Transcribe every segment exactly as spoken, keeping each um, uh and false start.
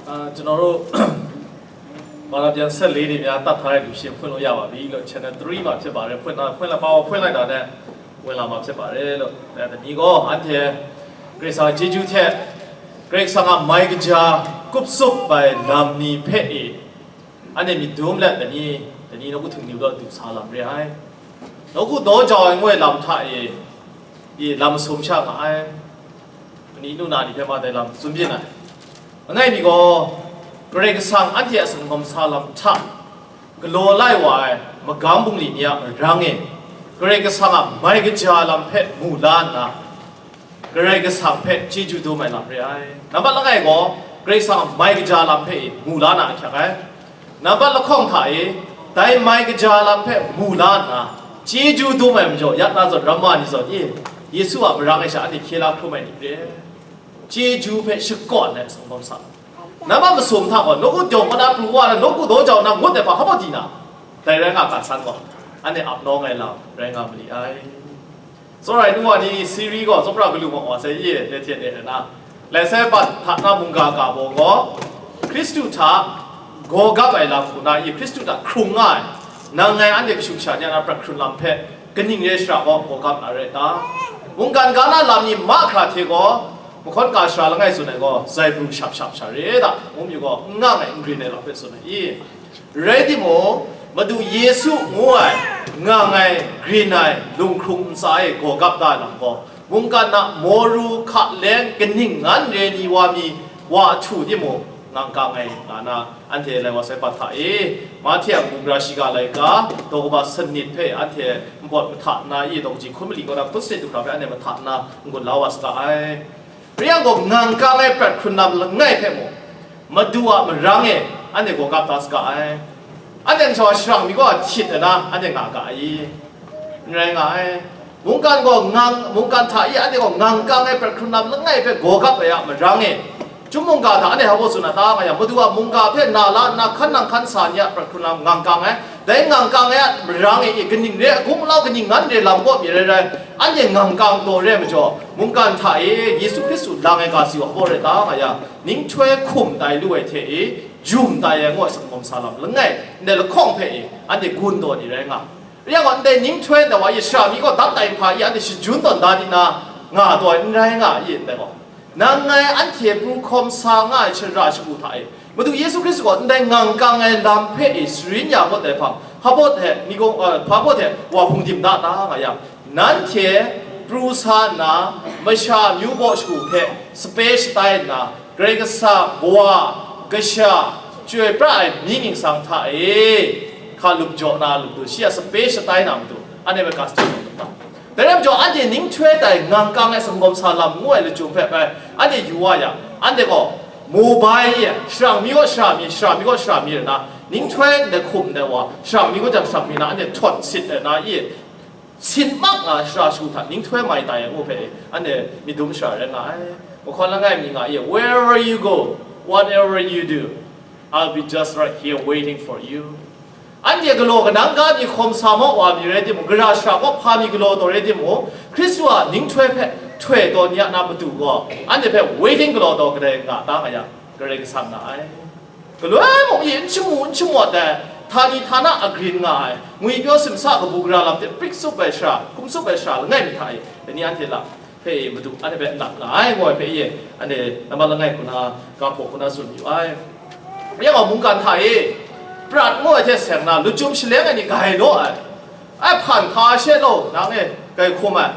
အာ၊ ကျွန်တော်တို့ ဘာသာပြန်ဆက်လေးတွေများ တတ်ထားတဲ့လူရှိရင် ဖွင့်လို့ရပါပြီလို့ channel three မှာဖြစ်ပါတယ်။ ဖွင့်လာ၊ ဖွင့်လာ၊ ပါဝါဖွင့်လိုက်တာနဲ့ ဝင်လာမှာဖြစ်ပါတယ်လို့။ အဲ၊ တနည်းကော၊ အန်ထဲ၊ ဂရိတ်ဆာကျေးဇူးထက်၊ ဂရိတ်ဆာငါမိုင်ကကြာကုပ်စုပ်ပိုင်လမ်နီဖဲ့၊ အန်ထဲမီဒုံးလက်တနည်း၊ တနည်းတော့ ကုထုံနူတော့ ဒူဆာလမ်ရဲဟိုင်း၊ တော့ ကုဒေါ်ကြောင်ငွေလမ်ထါ၊ ဒီလမ်ဆုံးချငါဟိုင်း၊ ပဏိနုနာဒီဖဲမှာ တဲလမ်စွန့်ပြစ်နိုင်။ အငိုက်မီကော၊ ဂရိတ်ဆာအန်ထဲအစံငွမ်ဆာလမ်ထါ၊ ကလော်လိုက်ဝါ၊ မကမ်ဘုံလီနီယမရင်း၊ ဂရိတ်ဆာငါမိုင်ကကြာလမ်ဖဲ့မူလာနာ၊ ဂရိတ်ဆာဖဲ့ကျေးဇူးဒိုးမိုင်လမ်ရဲဟိုင်း။ နံပါတ်လငိုက်ကော၊ ဂရိတ်ဆာမိုင်ကကြာလမ်ဖဲ့မူလာနာအချက်ဟိုင်း။ နံပါတ်လခေါင်ထါ၊ ဒိုင်မိုင်ကကြာလမ်ဖဲ့မူလာနာ၊ ကျေးဇူးဒိုးမိုင်မကြော်၊ ယနာဇော်ရမနီဇော်၊ ယေရှုအမရင်းအရှါအန်ထဲခဲလာခရုမိုင်နီရဲ၊ ကျေးဇူးဖဲ့ရှကော့နဲစံငွမ်ဆာ။ နံပါတ်မဆုံးထါကော၊ တော့ ကုကြောင်မနာပူဝါ၊ တော့ ကုဒေါ်ကြောင်နာငွတ်တဲ့ပါဟောဒီနာ၊ ဒိုင်ရဲငါကဆန်းကော၊ အန်ထဲအပ်နောငိုင်လမ်ရဲငါမလီဟိုင်း။ Sorry, ဒီဝါဒီစီရီကော၊ စောပရာကလူမဝါဆဲ၊ ယဲ၊ လက်ထက်နဲ့နာ၊ လက်ဆက်ပတ်ထပ်နာမုန်ကာကာဘောကော၊ ခရစ်တုထါ၊ ဂေါ်ကပ်ပိုင်လမ်ခုနာ၊ ယခရစ်တုထါခုံငါ၊ နံငိုင်အန်ထဲကရှုပ်ချာညါနာ၊ ပြတ်ခုံလမ်ဖဲ့၊ ကနင်းရဲရှရာကော၊ ဂေါ်ကပ်နာရဲတာ၊ မုန်ကန်ကာနာလမ်နီမခရာထေကော၊ မခွန်ကာရှရာလငိုက်စုံနဲ့ကော၊ ဇိုင်ပူရှပ်ရှပ်ရှပ်ရဲတာ၊ မုံမျိုးကော၊ ငါငိုင်ဂရင်းနဲ့လမ်ဖဲ့စုံနဲ့၊ ယဲ၊ ရဲဒီမို၊ မဒူယေရှုငိုင်၊ ငါငိုင်ဂရင်းနိုင်၊ လုံခုံစါ၊ ဂေါ်ကပ်ဒါလမ်ကော၊ မုန်ကန်နာမော်ရူခါလဲကနင်းငန်ရဲနီဝါမီ၊ ဝါအထူဒီမို၊ ငိုင်ကာငိုင်ငါနာ၊ အန်ထဲလဲဝါဆဲပတ်ထါ၊ မထီအမူဂရာရှိကလိုင်ကာ၊ တော့ ကဘၣ်စနစ်ဖဲ့၊ အန်ထဲမပွတ်မထါနာ၊ ယတော့ ကကြီးခုံမလီကော၊ တော့ ခုံစနစ်တုခါဖဲ့၊ အန်ထဲမထါနာ၊ ငွတ်လာဝါစကားဟိုင်း။ ရဲယံကော၊ ငိုင်ကာငိုင်ပြတ်ခုံလမ်လငိုက်ဖဲ့မို့၊ မဒူအမရင်း၊ အန်ထဲဂေါ်ကပ်ဒါစကားဟိုင်း။ အန်ထဲကရှောင်ရှရံမီကော၊ အထစ်အနာ၊ အန်ထဲငါကအိ၊ ငိုင်ငါဟိုင်း။ မုန်ကန်ကော၊ ငိုင်၊ မုန်ကန်ထါ၊ ယဲ၊ အန်ထဲကော၊ ငိုင်ကာငိုင်ပြတ်ခုံလမ်လငိုက်ဖဲ့၊ ဂေါ်ကပ်အယမရင်း၊ ကျူမုန်ကာထါ၊ အန်ထဲဟောဘို့စုံနာ၊ တငိုင်ယံ၊ မဒူအမုန်ကာဖဲ့နာလာနာ၊ ခန်းနံၣ်ခန်းဆံညါ၊ ပြတ်ခုံလမ်၊ ငိုင်ကာငိုင်၊ ဒိုင်ငိုင်ကာငိုင်အမရင်း၊ ယဲ၊ ကနင်းရဲ၊ အကုံအလောင်းကနင်းငန်ရဲလမ်ကော၊ မီရဲရဲ၊ အန်ထဲငိုင်ကာငိုင်ရဲမကြော်၊ မုန်ကန်ထါ၊ ယေရှုခရစ်တုလငိုင်ကာစီဝါဟောရဲ၊ တငိုင်ယံ၊ နင်းထွဲခုံတိုင်လူဝဲထဲ၊ ယုံတိုင်ယံ၊ ငိုင်စံငွမ်ဆာလမ်လငိုက်၊ အန်ထဲလခေါင်ဖဲ့၊ အန်ထဲဂုံတော့နီရဲငါ။ ရဲယံကော၊ အန်ထဲနင်းထွဲနာဝါ၊ ယရှရာမီကော၊ ဒပ်တိုင်ဖါ၊ ယဲ၊ အန်ထဲရှီယုံတော့ဒါဒီနာ၊ ငါတော့၊ ငိုင်ငါ၊ ယဲ၊ အန်ထဲကော၊ နံငိုင်အန်ထဲပူခမ်ဆာငါ၊ ရှရာရှူထါ၊ မဒူယေရှုခရစ်တုကော၊ အန်ထဲငိုင်ကာငိုင်လမ်ဖဲ့၊ စရီညါဘတ်တဲဖါ၊ ဟဘတ်ထဲ၊ မီကော၊ ဖဘတ်ထဲ၊ ဝါဖုံဒိမ်ဒါ၊ တငိုင်ယံ၊ နန်ထဲပူဆာနာ၊ မရှါမျိုးဘတ်ရှူဖဲ့၊ စပဲရှတိုင်နာ၊ ဂရိတ်ဆာ၊ ဘဝ၊ ကရှာ၊ ကြွေပြား၊ မီးငိုင်ဆံထါ၊ ခါလုပ်ကြော်နာလုပ်တူ၊ ရှီယံ၊ စပဲရှတိုင်နာမတူ၊ အန်ထဲပဲကစတိုင်နာမတူ၊ တရဲမကြော်၊ အန်ထဲနင်းထွဲတိုင်၊ ငိုင်ကာငိုင်စံငွမ်ဆာလမ်ငိုင်လကျူံဖဲ့၊ အန်ထဲယူဝါယံ၊ အန်ထဲကော၊ မိုဘိုင်ယံ၊ ရှရာမီကော၊ ရှရာမီ၊ ရှရာမီကော၊ ရှရာမီရနာ၊ နင်းထွဲအန်ထဲခုံအန်ထဲဝါ၊ ရှရာမီကော၊ ရှရာမီနာ၊ အန်ထဲထွတ်စံတ်နာ၊ ယဲ၊ စံတ်မတ်နာ၊ ရှရာရှူထါ၊ နင်းထွဲမိုင်တိုင်ယံ၊ ငိုင်ဖဲ့၊ အန်ထဲမီဒုံးရှရာရဲငါဟိုင်း။ မခွန်လငိုင်မီငါ၊ ယဲ၊ Wherever you go, whatever you do, I'll be just right here waiting for you. အန်ထဲကလော်ကနင်းကားမီ၊ ခမ်ဆာမီဝါမီရဲဒီမို့၊ ဂရာရှရာကော၊ ဖါမီကလော်တော့ရဲဒီမို့၊ ခရစ်တုအနင်းထွဲဖဲ့၊ ထွဲတော့နီယံနာမတူကော၊ အန်ထဲဖဲ့၊ waiting ကလော်တော့ကဒဲငါ၊ တငိုင်ယံ၊ ဂရိတ်ဆံငါဟိုင်း။ ကလွဲမို့၊ ယဲ၊ နရှမူ၊ နရှမူတ်တဲ၊ ထါနီထါနာအဂရင်းငါဟိုင်း၊ ငွေပြောစံးဆာကဘူကရာလမ်ထဲ၊ ပရစ်စုပ်ပဲရှရာ၊ ခုံစုပ်ပဲရှရာလငိုင်မီထါ၊ တနည်းအန်ထဲလမ်ဖဲ့၊ မဒူအန်ထဲဖဲ့၊ နပ်ငါဟိုင်း၊ ငိုင်ဖဲ့၊ ယဲ၊ အန်ထဲနံပါတ်လငိုင်ခုနာ၊ ကၢ်ဖုံခုနာစွန့်ယူဟိုင်း။ ရဲယံကော၊ မုန်ကန်ထါ၊ ပြတ်ငိုင်ထဲဆဲးနာ၊ လကျူံရှလဲငိုင်နီဂိုင်လောဟိုင်း၊ အဖန်ဖါရှဲလော၊ နံငိုင်၊ ဂိုင်ခုံမံ၊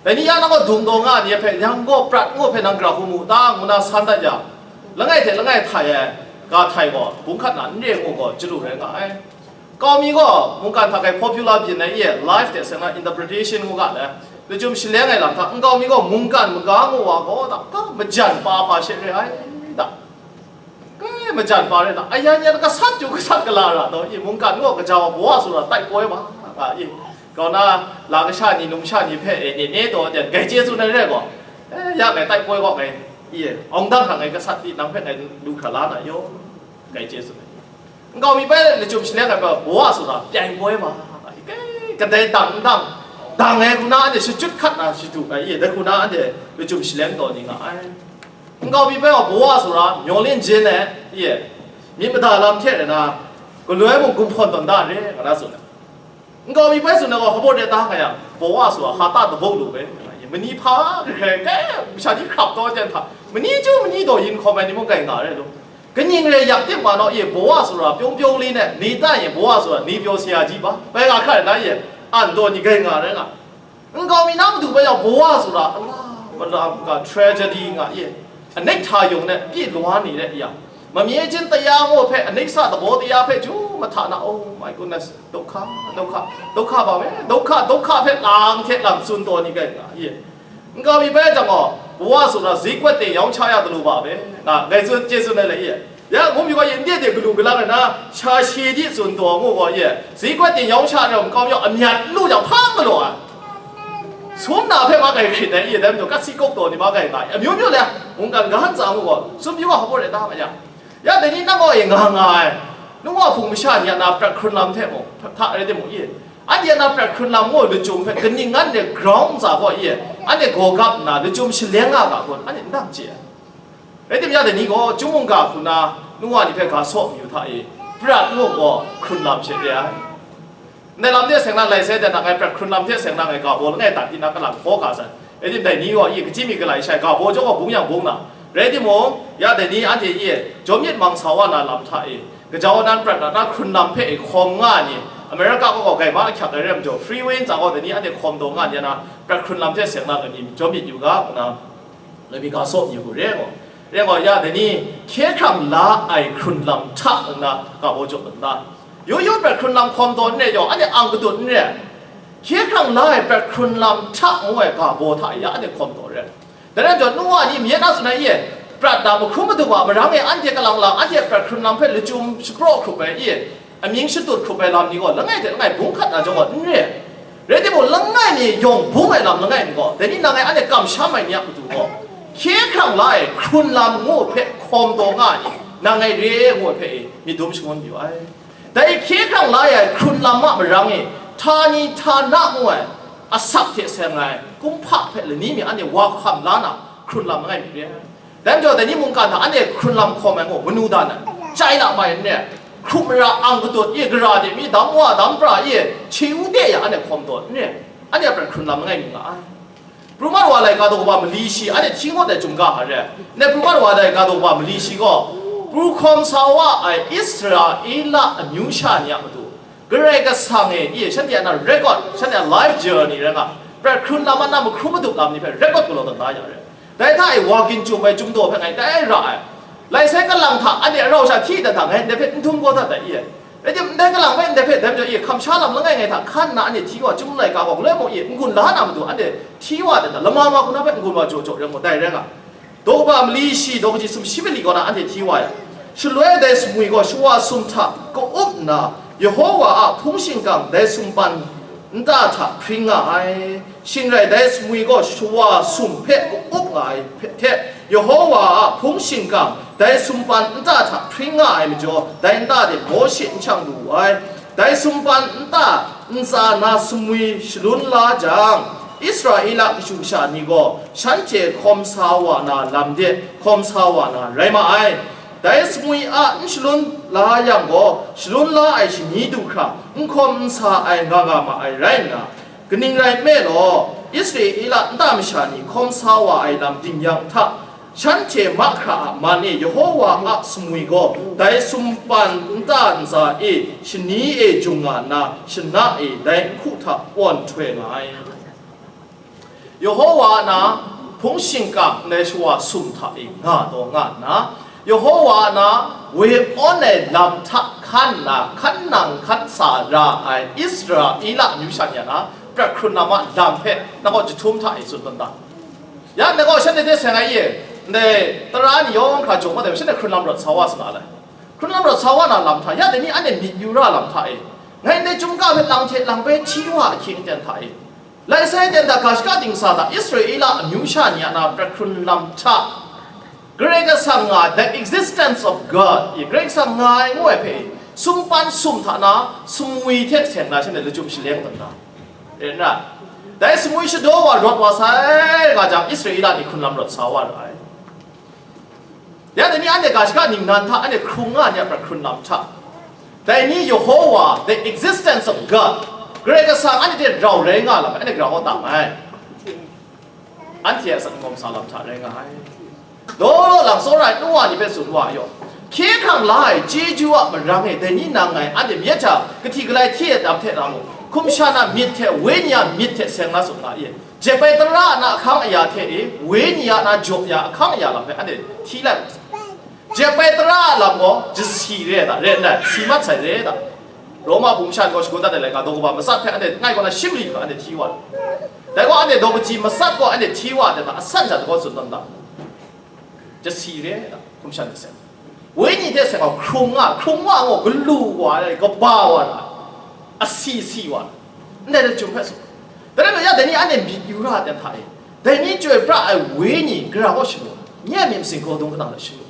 တနည်းယံ၊ နံကော၊ ဒုံတော့ငါနီဖဲ့၊ ယံကော၊ ပြတ်ငိုင်ဖဲ့၊ နံဂရာဟူမူ၊ တငိုင်နာဆံတတ်ယံ၊ လငိုင်ထဲ၊ လငိုင်ထါယံ၊ ကၢ်ထါယံကော၊ ဘုံခတ်နာ၊ နရဲငိုင်ကော၊ ကျူရဲငါဟိုင်း။ ငကောမီကော၊ မုန်ကန်ထါ၊ ဂိုင် popular ပညာ၊ ယဲ၊ life ထဲဆဲးနာ၊ interpretation ငိုင်ကလဲ၊ လကျူံရှလဲငိုင်လမ်ထါ၊ ငကောမီကော၊ မုန်ကန်မကာငိုင်ဝါကော၊ တကမကြံပါပါရှဲရဲဟိုင်း၊ တကမကြံပါရဲနာ၊ အယံယံ၊ ကစတ်ကျူ၊ ကစတ်ကလာရာတော့၊ ယဲ၊ မုန်ကန်ငိုင်ကကြာဝါ၊ ဘဝဆိုတာတိုက်ပွဲပါ၊ ယဲ၊ ကောနာလာကရှါနီ၊ နုံရှါနီဖဲ့၊ အဲ၊ နေ၊ နေတော့တဲ့၊ ဂိုင်ကျေးဇူးနဲ့ရဲကော၊ အဲ၊ ယံ၊ ဂိုင်တိုက်ပွဲကော၊ ဂိုင်၊ ယဲ၊ အောင်တန်းခါ၊ ဂိုင်ကစတ်တီ၊ နံဖဲ့၊ ဂိုင်လူခါလာနာယော၊ ဂိုင်ကျေးဇူးနဲ့ ငကောမီပဲလကျူံရှလဲငိုင်ပဲ၊ ဘဝဆိုတာပြိုင်ပွဲပါ၊ ကဲ၊ ကဒဲတံၢ်တံၢ်၊ တံၢ်ငယ်ခုနာအန်ထဲ၊ ရှကျူတ်ခတ်နာရှတူ၊ အဲ၊ ယဲ၊ ဒဲခုနာအန်ထဲ၊ လကျူံရှလဲတော့နီငါဟိုင်း။ Nkau mi bai gaw ဘဝ ဆိုတာ မျှော်လင့်ခြင်းနဲ့ ye, myit mada lam hte rai na, galoi mung gumhpawn tawn da re, nga na tsun ai. Nkau mi bai tsun ai gaw, hpa baw de ta nga yang, ဘဝ ဆိုတာ ဟာသတံပုံးလိုပဲ, mani hpa hkrai hkrai, masha ni hkrap taw ai hta, mani chyu mani daw yin hkawm ai ni mung kai nga ai lu. Kaning rai yak timung gaw, ye, ဘဝ ဆိုတာ ပြုံးပြုံးလေးနဲ့ နေတတ်ရင် ဘဝ ဆိုတာ နေပျော်စရာကြီးပါ, bai nga hkra na, ye, an daw ni kai nga ai nga. Nkau mi na matu bai yang, ဘဝ ဆိုတာ အလမလမက tragedy ငါ ye, အနိဋ္ဌာရုံနဲ့ ပြည့်လွှားနေတဲ့အရာ, မမြဲခြင်းတရားကိုဖဲ အနိစ္စသဘောတရားဖဲ ကျူမထနာ, oh my goodness, ဒုက္ခ, ဒုက္ခ, ဒုက္ခပါပဲ, ဒုက္ခ, ဒုက္ခဖဲ လမ်းထဲ လမ်းစွန့်တော်နေကြတာ, ye. Nkau mi bai jang gaw, ဘဝ ဆိုတာ ဈေးကွက်တင်ရောင်းချရတယ်လို့ပါပဲ, ငါ ငယ်စွန်းကျေးဇူးနဲ့လည်း ye. Ya, ngu mi gaw, ye, ndai de galu galang ai na, sha shi di tsun taw ngu gaw, ye, ဈေးကွက်တင်ရောင်းချတဲ့ ကောင်းရောင်း အမြတ်လို့ကြောင့် ဖမ်းမလို့อ่ะ. ဆုံးနာဖဲမှာ gay ဖြစ်တယ်, ye, ဒါမျိုးကစီကုတ်တော်နေမှာ gay ပါ, အမျိုးမျိုးလဲ, ဝန်ခံ ကဟန်စာမှုကို စွန့်ပြောင်းဖို့လည်း တားမရ. Ya, တနည်းနောက်ကို ye, ငါငါ, နှုတ်ကဖုံမရှာညာနာ ပြတ်ခွန်လမ်းထဲမို့, ထားရတဲ့မို့, ye. အဲ့ဒီနာ ပြတ်ခွန်လမ်းမို့ လူကြုံဖဲ ကနင်းငတ်တဲ့ ground စာကို, ye, အဲ့ဒီကိုကပ်နာ လူကြုံရှလဲငါကကို, အဲ့ဒီနောက်ကျဲ. Rai timung, ya dai ni gaw, chyum mungga hku na, nu wa ni hpe ga saw mayu hta e, prat ngu gaw hkrun lam she re ai. Ndai lam hte seng na, lai sai dan na ngai prat hkrun lam hte seng na ngai ga baw langai dat di na kalang hkaw ga sai. Rai timung, dai ni gaw, ye, kachyi mi kalai shai ga baw jaw gaw bung yang bung na. Rai timung, ya dai ni anhte ye, jawm myit mang sa wa na lam hta e, gajau nan prat na, na hkrun lam hpe e hkawm nga ai ni, America kaw gaw gai ma ahkyak ai rai majaw, freeway ntsa gaw dai ni anhte hkawm taw nga ai ni na, prat hkrun lam hte seng na lami jawm myit yu ga, ngu na. Lami ga saw mi hku re gaw, re gaw, ya dai ni, hkye hkrang la ai hkrun lam hta nna ga baw jaw mat nna, yu yu prat hkrun lam hkawm taw n re yaw, anhte ang gadut n re ai. Hkye hkrang la ai prat hkrun lam hta ngu ai ga baw hta ya anhte hkawm taw re ai. Dai rai majaw, nu wa ni myit na tsun ai ye, prat da mahkrum madu wa marang e anhte kalang lang, anhte prat hkrun lam hpe lachyum shapraw hkrup ai ye, amying shatut hkrup ai lam ni gaw, langai hte langai bung hkat na jaw gaw n re ai. Rai timung, langai mi yawng bung ai lam langai mi gaw, dai ni nang ngai anhte kamsham ai ni a matu gaw, hkye hkrang la ai hkrun lam ngu hpe hkawm taw nga ai ni, nang ngai re ai ngu ai hpe e myit dum shangun yu ai. Dai hkye hkrang la ai hkrun lam a marang e, htani htana ngu ai asak hte seng ai kumhpa hpe lani mi anhte wa hkam la na hkrun lam langai mi re ai. Dai majaw, dai ni mungkan hta anhte hkrun lam hkawm ai gaw, manu dan ai, chyai la mai n re ai, hkrup mara ang gadut ye, gara de mi, dam wa dam pra ye, chye u de ya, anhte hkawm taw n re ai, anhte a prat hkrun lam langai mi nga ai. Pru mat wa laika daw kaba mali shi, anhte hti ngut ai chyum ga hta re ai. Ndai pru mat wa laika daw kaba mali shi gaw, pru hkawm sa wa ai Israela amyu sha ni a matu, Karai Kasang e, ye, shanhte a na record, shanhte a life journey rai nga, prat hkrun lam a na mahkrum madup lam ni hpe record galaw tawn da ya re. Dai hta e wa ginchum ai chyum daw hpe ngai dai ra ai. Lai sai kalang hta anhte a rau sha hti dat hta ngai ndai hpe n htum kau dat ai, ye. Rai timung, ndai kalang hpe ndai hpe dai majaw, ye, hkam sha lam langai ngai hta hkan nna anhte hti wa, chyum laika gaw galoi mung, ye, n-gun la na matu anhte hti wa dat hta, lama ma hku na hpe n-gun wa jaw jaw rai ngu, dai rai nga. Daw kaba mali shi, daw kaji sumshi mali kaw na anhte hti wa yang, shaloi dai sumwi gaw shawa sum hta ka-up nna, Yehova a hpung shingkang dai sumpan nta hta hpring nga ai. Shing rai, dai sumwi gaw shawa sum hpe ka-up nga ai hpe hte, Yehova a hpung shingkang dai sumpan nta hta hpring nga ai majaw, dai nta de Mawshe n shang lu wu ai. Dai sumpan nta ntsa na sumwi shalun la jang, Israela kashu kasha ni gaw shanhte hkawm sa wa na lam de hkawm sa wa na rai ma ai. Dai sumwi a n shalun la yang gaw, shalun la ai shani du hkra n hkawm n sa ai nga nga ma ai rai nna, kaning rai nme law, Israela nta masha ni hkawm sa wa ai lam ding yang hta, shanhte mahkra a man e Yehova a sumwi gaw dai sumpan nta ntsa e shani e jung nga nna, shana e dai nhku hta pawn htoi nga ai. Yehova a na hpung shingkang ndai shawa sum hta e nga taw nga nna, Yehova a na woi awn ai lam hta hkan nna hkan nang hkan sa ra ai Israela amyu sha ni a na prat hkrun lam a lam hpe nang gaw jahtum hta e tsun tawn da. Ya, nang gaw shanhte hte seng ai ye, ndai tara ni yawng hkra jaw mat ai, shanhte hkrun lam rawt sa wa sa nga ai. Hkrun lam rawt sa wa na lam hta, ya dai ni anhte myit yu ra lam hta e, ngai ndai chyum ga hpe lang hte lang bai hti wa ahkying aten hta e, lai sai ten hta ga shaka dingsa hta Israela amyu sha ni a na prat hkrun lam hta, Karai Kasang nga, the existence of God, i Karai Kasang nga ai ngu ai hpe, sumpan sum hta na sumwi hte seng na shanhte lachyum shaleng tawn da. E n ra, dai sumwi shadaw wa rawt wa sai nga jang, Israela ni hkrun lam rawt sa wa ra ai. Ya dai ni anhte ga shaka ningnan hta anhte hkrung nga ai ni a prat hkrun lam hta, dai ni Yehowa, the existence of God, Karai Kasang anhte hte rau rai nga lam, anhte grau hkawt tam ai. Anhte a asak n-gawm sa lam hta rai nga ai. Law law lang tsawra ai nu wa ni hpe tsun wa yaw, hkye hkrang la ai chyeju a marang e dai ni nang ngai anhte myit hta kahti galai hti ai dam hte ram u, hkum shan a myit hte wenyi a myit hte seng la tsun nga i. Jep ai tara a na ahkang aya hte e, wenyi a na jaw ya ahkang aya lam hpe anhte hti lai. Jep ai tara a lam gaw jasi re ai ta, re ndai, si mat sai re ai ta. Roma bum sha gaw shagun dat ai laika daw kaba matsat hpe anhte ngai kaw na shim li hkra anhte hti wa ai. Dai gaw anhte daw kaji matsat gaw anhte hti wa ai ta, asan sha gaw tsun tam ta. Jasi re ai ta, hkum shan hte seng. Wenyi hte seng gaw hkrung nga, hkrung wa gaw galu wa ai, kaba wa ai, asi si wa ai. Ndai chyum hpe tsun. Dai rai gaw ya dai ni anhte myit yu ra ai hta e, dai ni chyoi pra ai wenyi gara kaw shangun, nye a myit masin gaw dung kadang hta shangun.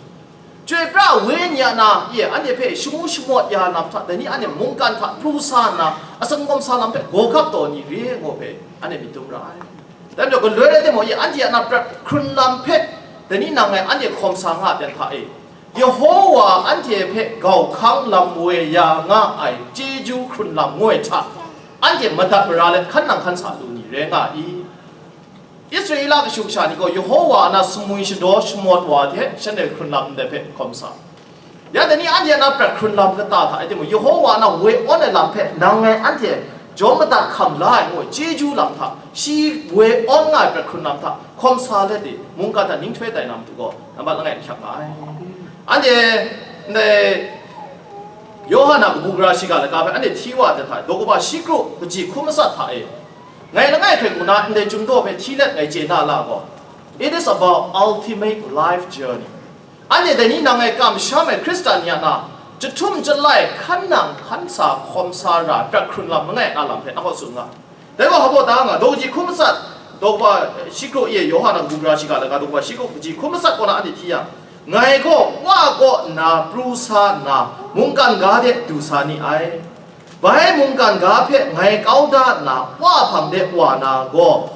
Chyoi pra wenyi a na e anhte hpe shangu shamawt ya na hta, dai ni anhte mungkan hta pru sa nna, asak n-gawm sa lam hpe gaw gap taw ni re ai ngaw hpe anhte myit dum ra ai. Dai majaw, galoi rai timung, anhte a na prat hkrun lam hpe dai ni nang ngai anhte hkawm sa nga ai hta e, Yehowa anhte hpe gau hkang lam woi ya nga ai chyeju hkrun lam ngoi hta, anhte madat mara let hkan nang hkan sa lu ni rai nga i? Israela kashu kasha ni gaw Yehowa a na sumwi shadaw shamawt wa hte shanhte hkrun lam ndai hpe hkawm sa. Ya dai ni anhte a na prat hkrun lam kata hta e timung, Yehowa a na woi awn ai lam hpe nang ngai anhte jawm madat hkam la ai ngu ai chyeju lam hta, shi woi awn nga ai prat hkrun lam hta hkawm sa let e, mungkan hta ninghtoi tai na matu gaw, nambat langai n hkyap nga ai. Anhte ndai Yawhan a kabu gara shiga laga hpe anhte hti wa ai hta, daw kaba shi kru kaji hkum matsat hta e, ngai langai hkrai ngu na ndai chyum daw hpe hti let ngai chye na la gaw, it is about ultimate life journey. Anhte dai ni nang ngai kamsham ai Hkristan ni a na, chyahtum chyalai hkan nang hkan sa hkawm sa ra ai prat hkrun lam langai a lam hpe nang kaw tsun nga. Dai gaw hpa baw da nga, daw kaji hkum matsat, daw kaba shi kru e, Yawhan a kabu gara shiga laga daw kaba shi kru kaji hkum matsat kaw na anhte hti yang, ngai gaw Wa kaw nna pru sa nna, mungkan ga de du sa ni ai. Bai mungkan ga hpe ngai kau da nna, Wa hpang de wa na gaw,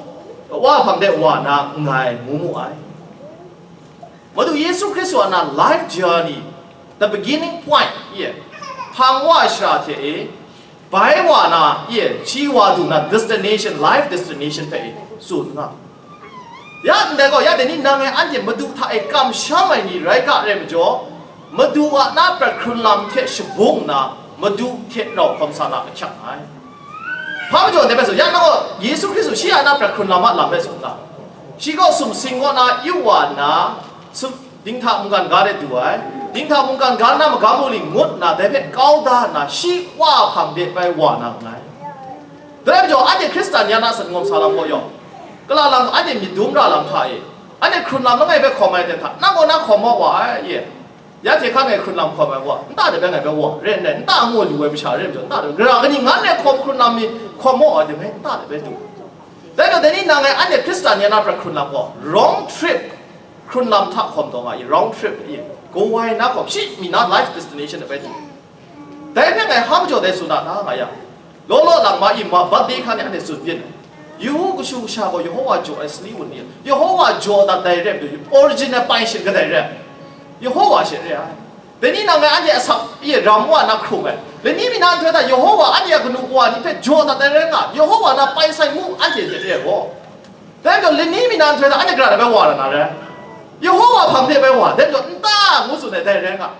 Wa hpang de wa na nngai, ngu mu ai. Madu Yesu Hkristu a na life journey, the beginning point, ye, hpang wa shara hte e, bai wa na, ye, shi wa du na destination, life destination hpe e, tsun nga. Ya ndai gaw, ya dai ni nang e anhte Madu hta e kamsham ai ni rai ga re majaw, Madu a na prat hkrun lam hte shabung nna, Madu hte rau hkawm sa na ahkyak ai. Hpa majaw ndai hpe tsun, ya nang gaw Yesu Hkristu shi a na prat hkrun lam a lam hpe tsun ga. Shi gaw sumsing kaw na yu wa nna, sum, dinghta mungkan ga de du ai, dinghta mungkan ga na magam bungli ngut nna, dai hpe kau da nna, shi Wa hpang de bai wa na nngai. Dai majaw, anhte Hkristan ni a na asak n-gawm sa lam gaw yawng, kala lang anhte myit dum ra lam hta e, anhte hkrun lam langai hpe hkawm ai hte hta, nang gaw na hkawm wa wa ai, ye. Ya hte hkan ngai hkrun lam hkawm ai wa, nta de bai ngai bai wa, re nna, nta ngu lu ai masha re majaw, nta de, gara kaning ngan e hkawm hkrun lam mi hkawm wa ai de ngai nta de bai du. Dai gaw, dai ni nang ngai anhte Hkristan ni a na prat hkrun lam gaw, wrong trip hkrun lam hta hkawm taw nga i, wrong trip i, kaw wai na hkawm, shi mi na life destination de bai du. Dai hpe ngai hpa majaw dai tsun a na nga yang, law law lang ma i ma bat de hkan e anhte tsun byin ai. Yu u, kashu kasha gaw Yehowa jaw ai sali wun ni, Yehowa jaw dat dai re ai majaw, original pai shin kadai re ai? Yehowa she re ai. Dai ni nang ngai anhte asak e ram wa na hkrung ai. Dai ni mi na nhtoi hta Yehowa anhte a kanu kawa ni hpe jaw dat ai rai nga, Yehowa na pai sai mu anhte hte re ai gaw. Dai majaw, dai ni mi na nhtoi hta anhte gara ai bai wa ra na re? Yehowa hpang de bai wa, dai majaw, nta ngu tsun ai dai rai nga.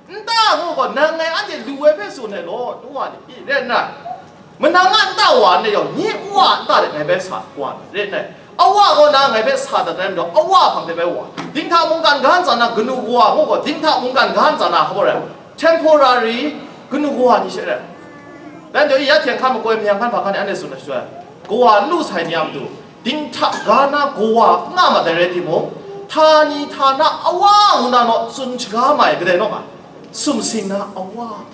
Nta ngu gaw, nang ngai anhte lu ai hpe tsun ai law, nu wa ni, i, rai nna, manang a nta wa nna yawng, nye Wa a nta de ngai bai sa wa na, rai nna, Awa gaw na ngai bai sa dat ai majaw, Awa hpang de bai wa. Dinghta mungkan ga ntsa na kanu kawa ngu gaw, dinghta mungkan ga ntsa na hpa rai, temporary kanu kawa ni she rai. Dai majaw, i, ya hte hkan makoi mayang hkan hpa hkan ni anhte tsun ai shaloi, kawa n lu sai ni a matu, dinghta ga na kawa n nga mat ai rai timung, htani htana Awa ngu na naw tsun shaga ma ai kadai naw nga, sumsing na Awa.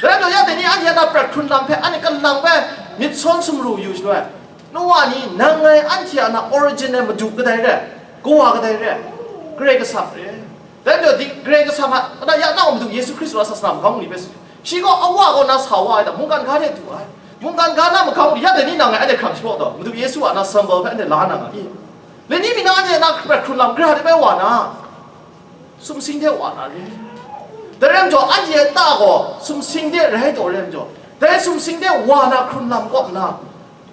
Dai majaw, ya dai ni anhte a na prat hkrun lam hpe anhte kalang bai myit sawn sumru yu shaloi, nu wa ni, nang ngai anhte a na origin ai Madu kadai re? Kawa kadai re? Karai Kasang re. Dai majaw, di, Karai Kasang a, na ya na wa Madu Yesu Hkristu a sasana magam ni hpe tsun, shi gaw Awa kaw na sa wa ai hta, mungkan ga de du ai. Mungkan ga na magam ni, ya dai ni nang ngai anhte hkrang shapraw taw, Madu Yesu a na symbol hpe anhte la na nga i? Dai ni mi na anhte a na prat hkrun lam gara de bai wa na? Sumsing de wa na re. Dai rai majaw, anhte a ta gaw sumsing de rai taw rai majaw, dai sumsing de wa na hkrun lam kaw nna,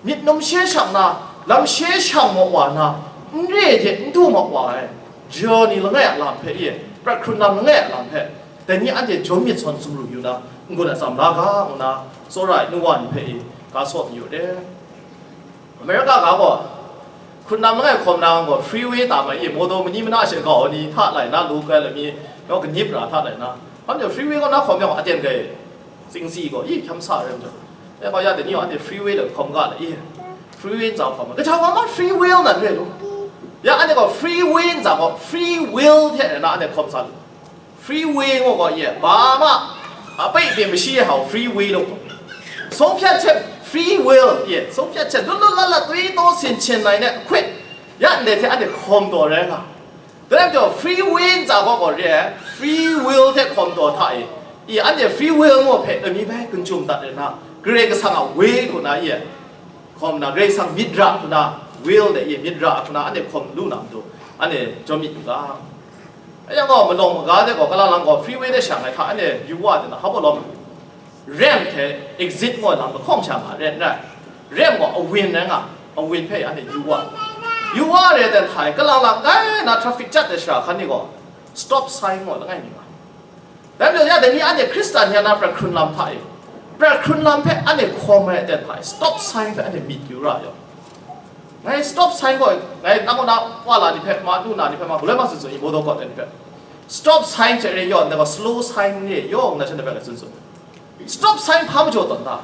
myit numshe shang na, lamshe shang maw wa na, n re hte n du maw wa ai, ja ni langai a lam hpe e, prat hkrun lam langai a lam hpe, dai ni anhte jawm myit sawn sumru yu na, n-gun atsam la ga, ngu na, tsawra ai nu wa ni hpe e, ga saw mayu re. America ga gaw, hkrun lam langai hkawm na gaw, freeway tam ai e, motor mani mana she gau ni hta lai na, lu kai lami, yawng kanip ra hta lai na, hpa majaw freeway gaw na hkawm yang aten gai, tsingsi gaw, i, hkyam sa rai majaw, e gaw ya dai ni gaw anhte freeway de hkawm ga la i, freeway ntsa hkawm ga, kaja wa ma free will nan re lu, ya anhte gaw freeway ntsa gaw free will hte na anhte hkawm sa lu. Freeway ngu gaw ye, ba ma, a, pai byin mashi ai hau, freeway lu. Sung hpyat hte free will ye, sung hpyat hte lut lut lat lat twi taw sin chin ai ne, hkut, ya ndai hte anhte hkawm taw rai nga. Dai rai majaw, freeway ntsa gaw gaw re ai, free will hte hkawm taw hta e, i, anhte free will ngu hpe lami bai, gun chyum dat re na, Karai Kasang a way hku na ye, hkawm na, Karai Kasang myit ra hku na, will de ye, myit ra hku na, anhte hkawm lu na matu, anhte jawm myit yu ga. Ayan gaw, malawng maga de gaw, kalang lang gaw, freeway de shang ai hta, anhte yu wa de na, hpa baw lawm, ramp hte exit ngu ai lam lahkawng sha nga, ren rai. Ramp gaw awin rai nga, awin hpe anhte yu wa, yu wa re ai hta e, kalang lang kai na traffic jat ai shara hkan ni gaw, stop sign ngu ai langai mi nga. Dai majaw, ya dai ni anhte Hkristan ni a na prat hkrun lam hta e, prat hkrun lam hpe anhte hkawm ai aten hta e, stop sign hpe anhte myit yu ra ai yaw. Ngai stop sign gaw, ngai nang kaw na wa la ni hpe, ma nu na ni hpe, ma galoi ma tsun tsun, i, motor kawt ai ni hpe, stop sign hte re yaw, ndai gaw slow sign re yaw, nna shanhte hpe ngai tsun tsun. Stop sign hpa majaw tawn ta?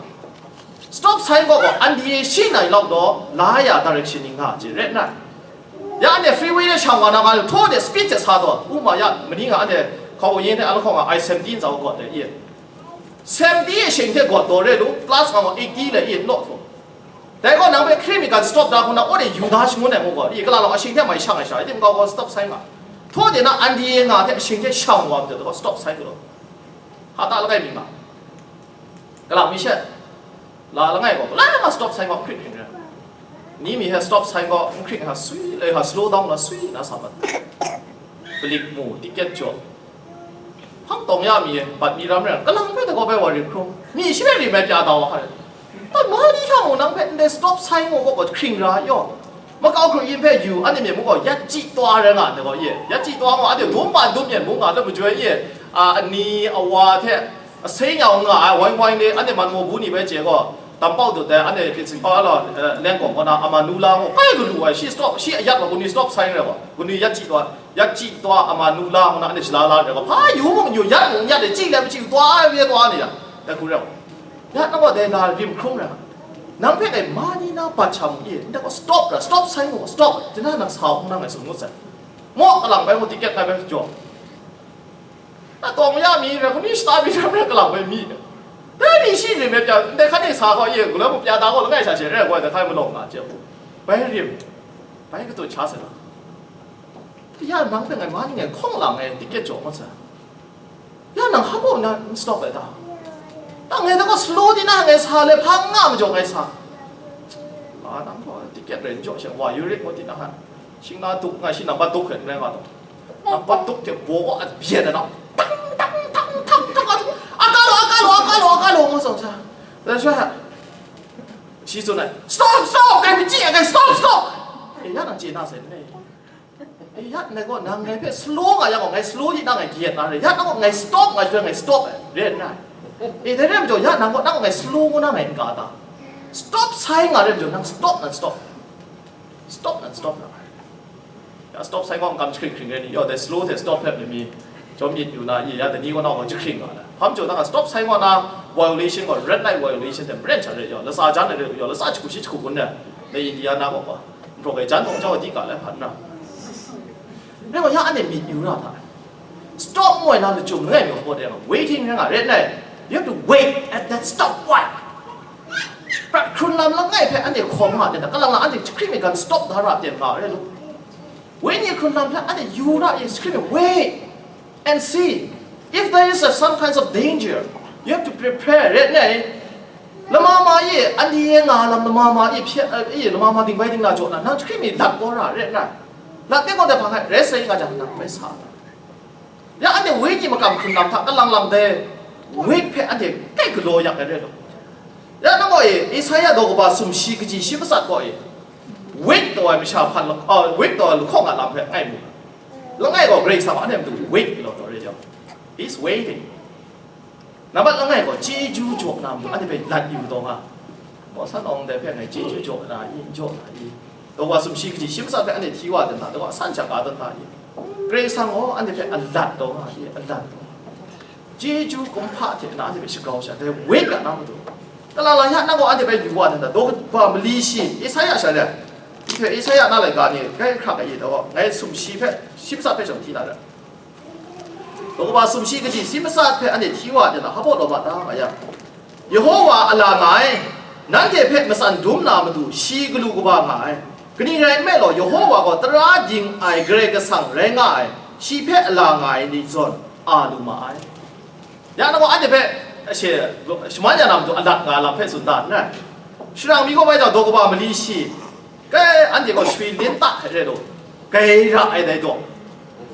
Stop sign gaw gaw, anhte shi nai lau daw, la ya direction ni nga chye ret nna, ya anhte freeway de shang wa na nga, htaw de speed hte sa taw, u ma ya, mani nga anhte hkau yin hte a lahkawng nga, I seventy ntsa gaw gawt de i, seventy e shing hte gawt daw re lu, plus nga gaw eighty le i, law htaw. Dai gaw nang hpe hkring mi gan stop da hku na, aw de yu da shangun ai ngu gaw, i, kala lau, ashing hte mai shang ai sha, i tim kau gaw stop sign nga. Htaw de na, anhte nga hte ashing hte shang wa majaw, dai gaw stop sign galaw. Hata langai mi nga. Kalang mi she, la langai gaw, la nga stop sign gaw hkring hkring rai. Ni mi he stop sign gaw hkring ha sui, lai ha slow down na sui na sa mat. Palik mu, tiket jaw. Hpang tawng ya mi, bat mi ram rai, kalang hpe dai gaw bai wa rim hkrum. Mi shi rai rim ai pya da wa hkra. Bat ma ni hta mung nang hpe ndai stop sign gaw gaw hkring ra yaw. Makau hkru yin hpe yu, anhte myit mung gaw yat chyi taw rai nga ndai gaw ye. Yat chyi taw gaw anhte dum ban dum yen mung nga, dai majoi ye, a, ani, awa hte, asai nyau nga ai wang wang ni, anhte man maw bu ni bai chye gaw, tampau dut ai, anhte pyi sin hpa la, eh, leng gawng kaw na, Amanula gaw, kai galu ai, shi stop, shi ayat wa, kanu stop sign rai wa, kanu yat chyi taw, yat chyi taw, Amanula gaw na, anhte shala la rai wa, hpa yu mung yu, yat mung yat, chyi lai, chyi taw ai, we taw ni ya, dai hku rai wa. Ya, nang gaw dai na rim hkrum rai. Nang hpe ngai ma ni na bat sha mu ye, ndai gaw stop ra, stop sai mu, stop, tinang nang sa hkrum na ngai tsun ngut sai. Maw, kalang bai mu, tiket ngai bai jaw. Na tawng ya mi rai, hkuni shata mi rai, kalang bai mi. Dai ni shi rim ai pya, ndai hkan e sa gaw ye, galoi mu pya da gaw langai sha she rai gaw, dai hkai malawng nga jep. Bai rim, bai katut sha sai na. Ya nang hpe ngai ma ni ngai hkawng lang ngai, tiket jaw ngut sai. Ya nang hpa mung na n stop ai ta? Nang ngai dai gaw slow di na ngai sa le, hpa n nga majaw ngai sa. La nang gaw tiket rai n jaw she, wa yu rit ngut di na ha. Shing na duk ngai shi nambat duk hkrit n rai nga taw. Nambat duk hte baw gaw a byen ai na. Tang, tang, tang, tang, tang, a, a ka law, a ka law, a ka law, a ka law, ngu tsawng sa. Dai sha, shi tsun ai, stop, stop, ngai machyi ai, ngai stop, stop. E, ya nang chye na sai n rai. E, ya, ngai gaw, nang ngai hpe slow nga yang gaw, ngai slow di nang ngai gyet na re. Ya, nang gaw ngai stop nga jang, ngai stop ai, re n rai. E, dai re majaw, ya, nang gaw, nang gaw ngai slow ngu na ngai n ga ta? Stop sai nga re majaw, nang stop nan stop. Stop nan stop na. Ya, stop sai gaw, n kam jahkring hkring re ni, yaw, dai slow hte stop hpe mi, jawm myit yu na, i, ya, dai ni gaw, nang gaw jahkring nga na. Hpa majaw, nang gaw stop sai gaw na, violation gaw, red light violation hte maren sha re, yaw, latsa jan ai re, yaw, latsa jahku shi jahku gun na, na India na gaw gaw. Nprawk e jan tawng jau ai di ga lai hpa n ra. Rai gaw, ya anhte myit yu ra hta. Stop ngu ai na lachyum langai mi hpaw de nga, waiting rai nga, ret nai. You have to wait at that stop. Why? Prat hkrun lam langai hpe anhte hkawm nga ai ta, kalang lang anhte jahkring mi gan stop da ra ten nga ai rai lu. Wenyi hkrun lam hpe anhte yu ra, you scream, wait and see. If there is a, some kinds of danger, you have to prepare, ret nai. Lama ma e, anhte e nga lam lama ma e hpya, e, lama ma dingbai dingna jaw na, nang jahkring mi lat kau ra, ret nai. Lat de gaw dai hpang ai, ret sai nga jang, nang bai sa na. Ya anhte wenyi makam hkrun lam hta kalang lang dai weight hpe anhte kai galaw yak ai rai law. Ya nang gaw e, Isaya daw kaba sumshi kaji shi matsat gaw e, weight taw ai masha hpan la-, ah, weight taw ai lahkawng a lam hpe ngai mu. Langai gaw Karai Kasang anhte matu weight galaw taw re jau. He's waiting. Nambat langai gaw chyeju jaw na matu anhte hpe lat yu taw nga. Gaw san awng dai hpe ngai chyeju jaw na i, jaw na i. Daw kaba sumshi kaji shi matsat hpe anhte hti wa dan hta, daw kaba san shaka dan hta i. Karai Kasang gaw anhte hpe a lat taw nga i, a lat taw nga. Chyeju kumhpa hte na anhte hpe shagrau sha, dai weight ga na matu. Kalang lang ya nang gaw anhte hpe yu wa dan hta, daw kaba mali shi, Isaya sha de. Myihtoi Isaya na laika ni, kai hkrak ai i daw, ngai sumshi hpe, shi matsat hpe shawng hti na ra. Daw kaba sumshi kaji shi matsat hpe anhte hti wa ai na, hpa law ma ta nga yang, Yehowa a la nga ai, nanhte hpe matsan dum na matu shi galu kaba nga ai. Kaning rai nme law, Yehowa gaw tara ding ai Karai Kasang rai nga ai, shi hpe a la nga ai ni zawn a lu ma ai. Ya nang gaw anhte hpe, she, shaman ya na matu a lat nga ai lam hpe tsun da n rai. Shara mi gaw bai jau daw kaba mali shi, kai anhte gaw shwi lin ta hte rai law, kai ra ai dai daw.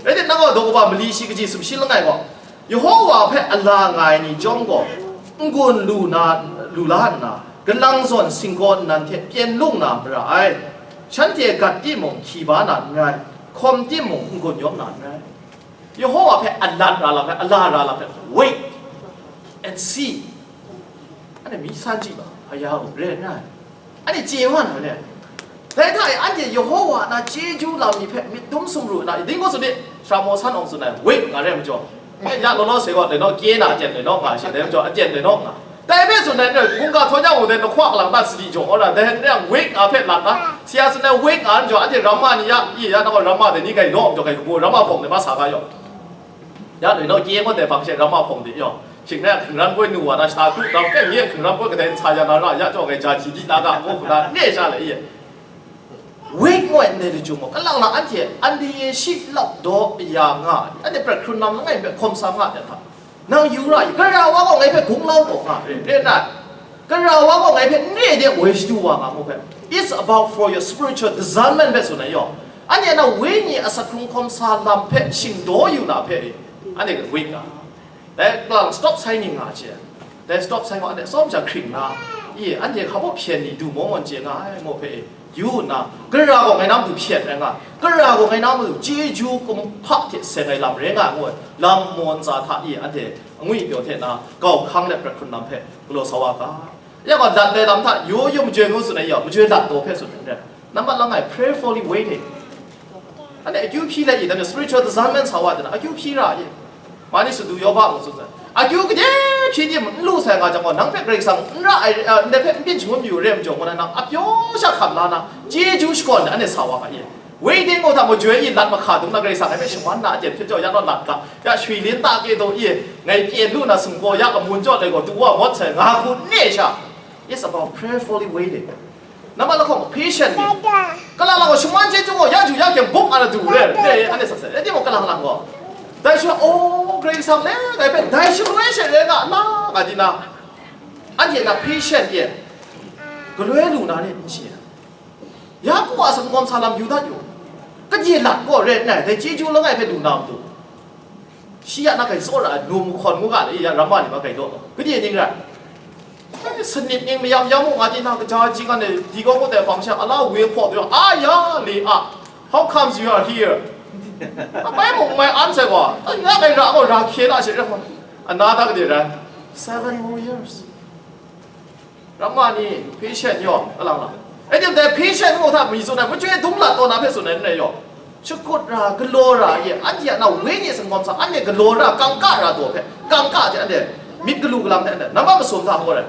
Rai timung, nang gaw daw kaba mali shi kaji sumshi langai gaw, Yehowa hpe a la nga ai ni chyawm gaw, n-gun lu na, lu la nna, galang zawn singkaw nnan hte pyen lung na mara ai. Shanhte gat timung, hkyi ba na n rai, hkawm timung, n-gun yawm na n rai. Yehowa hpe a lat ra lam hpe, a la ra lam hpe, wait and see. Anhte mi san chyi ba, a ya u, re n rai. Anhte chye wa na le. Dai hta e, anhte Yehowa na chyeju lam ni hpe myit dum sumru na, ding gaw tsun ni, Sara maw san awng tsun ai, wait nga re ai majaw, e, ya law law se gaw, le naw kye na aten le naw nga she, dai majaw aten le naw nga. Dai hpe tsun ai, mungga htaw nya mung dai, nahkwa kalang ta sadi jaw, ora, dai hpe yang wait nga hpe lat na, si ya tsun ai, wait nga ai majaw, anhte ramma ni ya, i ya, nang gaw ramma dai ni grai naw majaw, grai kabu, ramma hpawng dai ma sa ga yaw. Ya, le naw kye ngut dai hpang she, ramma hpawng de yaw. Shing na hkringran poi nu wa na shata kru dam, kai nye hkringran poi kadai n sa ya na ra, ya jaw ngai ja hti di na ga, ngu hkuna ne sha le i. Wait ngu ai ndai lachyum gaw, kalang lang anhte, anhte shi lap daw ya nga, anhte prat hkrun lam langai hpe hkawm sa nga ai hta, nang yu ra i, gara wa gaw ngai hpe gunglau taw nga, re, re na, gara wa gaw ngai hpe n re de woi shadu wa nga mu hpe, it's about for your spiritual discernment hpe tsun ai yaw, anhte na wenyi asak hkrung hkawm sa lam hpe shingdaw yu na hpe, anhte wait nga. Dai kalang stop sign ni nga hte, dai stop sign gaw anhte tsawm sha hkring na, i, anhte hka baw hpyen ni du maw mawn chye nga ai, maw hpe, yu nna, gara gaw ngai na matu hpyen rai nga, gara gaw ngai na matu chyeju kumhpa hte seng ai lam rai nga ai, ngu ai, lam maw ntsa hta i, anhte angwi pyaw hte na, gau hkang let prat hkrun lam hpe galaw sa wa ga. Ya gaw, lat ai lam hta, yu yu majoi ngu tsun ai ya, majoi lat taw hpe tsun ai, nambat langai, prayerfully waiting. Anhte akyu hpyi let i, dan spiritual discernment sa wa dan, akyu hpyi ra i. Mani sadu yaw ba ngu tsun sai. Akyu gade hpyi tim n lu sai nga jang gaw, nang hpe Karai Kasang n ra ai, eh, ndai hpe n byin shangun mayu re ai majaw, ngu na nang apyaw sha hkam la na, chyeju shakawn de anhte sa wa ga i. Waiting gaw hta majoi i lat mahka dung na Karai Kasang ai hpe shaman na aten hpit jaw, ya naw lat ga, ya shwi lin ta kye daw i, ngai pyen lu na sumgaw ya amun jaw dai gaw, du wa mawt sai nga hku ne sha. It's about prayerfully waiting. Nambat lahkawng, patient ni. Kalang lang gaw, shaman chyeju gaw, ya ju ya kyeng buk a na du re, re, anhte sa sai. Rai timung, kalang lang gaw, dai shaloi, oh, Karai Kasang le, ngai hpe, dai shaloi she re nga na, nga di na, anhte na patient ye, galoi lu na ni n chye. Ya kawa sa, n-gawm sa lam yu dat yu. Kadye lat gaw re n ai, dai chyeju langai hpe lu na matu. Shi ya na kai tsawra ai, num hkawn ngu ga le, ya ramma ni ma kai daw, kade ning rai? Ai, sanit ning mayam yam u nga di na, kaja ji nga ne, di gaw ngut ai hpang sha, ala we hpaw du, a ya le a, how comes you are here? Abai mung mai an sai gaw, a ya kai ra gaw, ra hkye na she rai hpaw, ana da kade rai? Seven more years. Ramma ni patient yaw, kalang lang. Rai tim dai patient ngu hta mi tsun ai, machyoi dum lat taw na hpe tsun ai n rai yaw. Shakut ra, galaw ra ye, anhte a na wenyi singkawm sa, anhte galaw ra, kangka ra taw hpe, kangka hte anhte myit galu galam hte anhte nambat masum hta hkaw rai.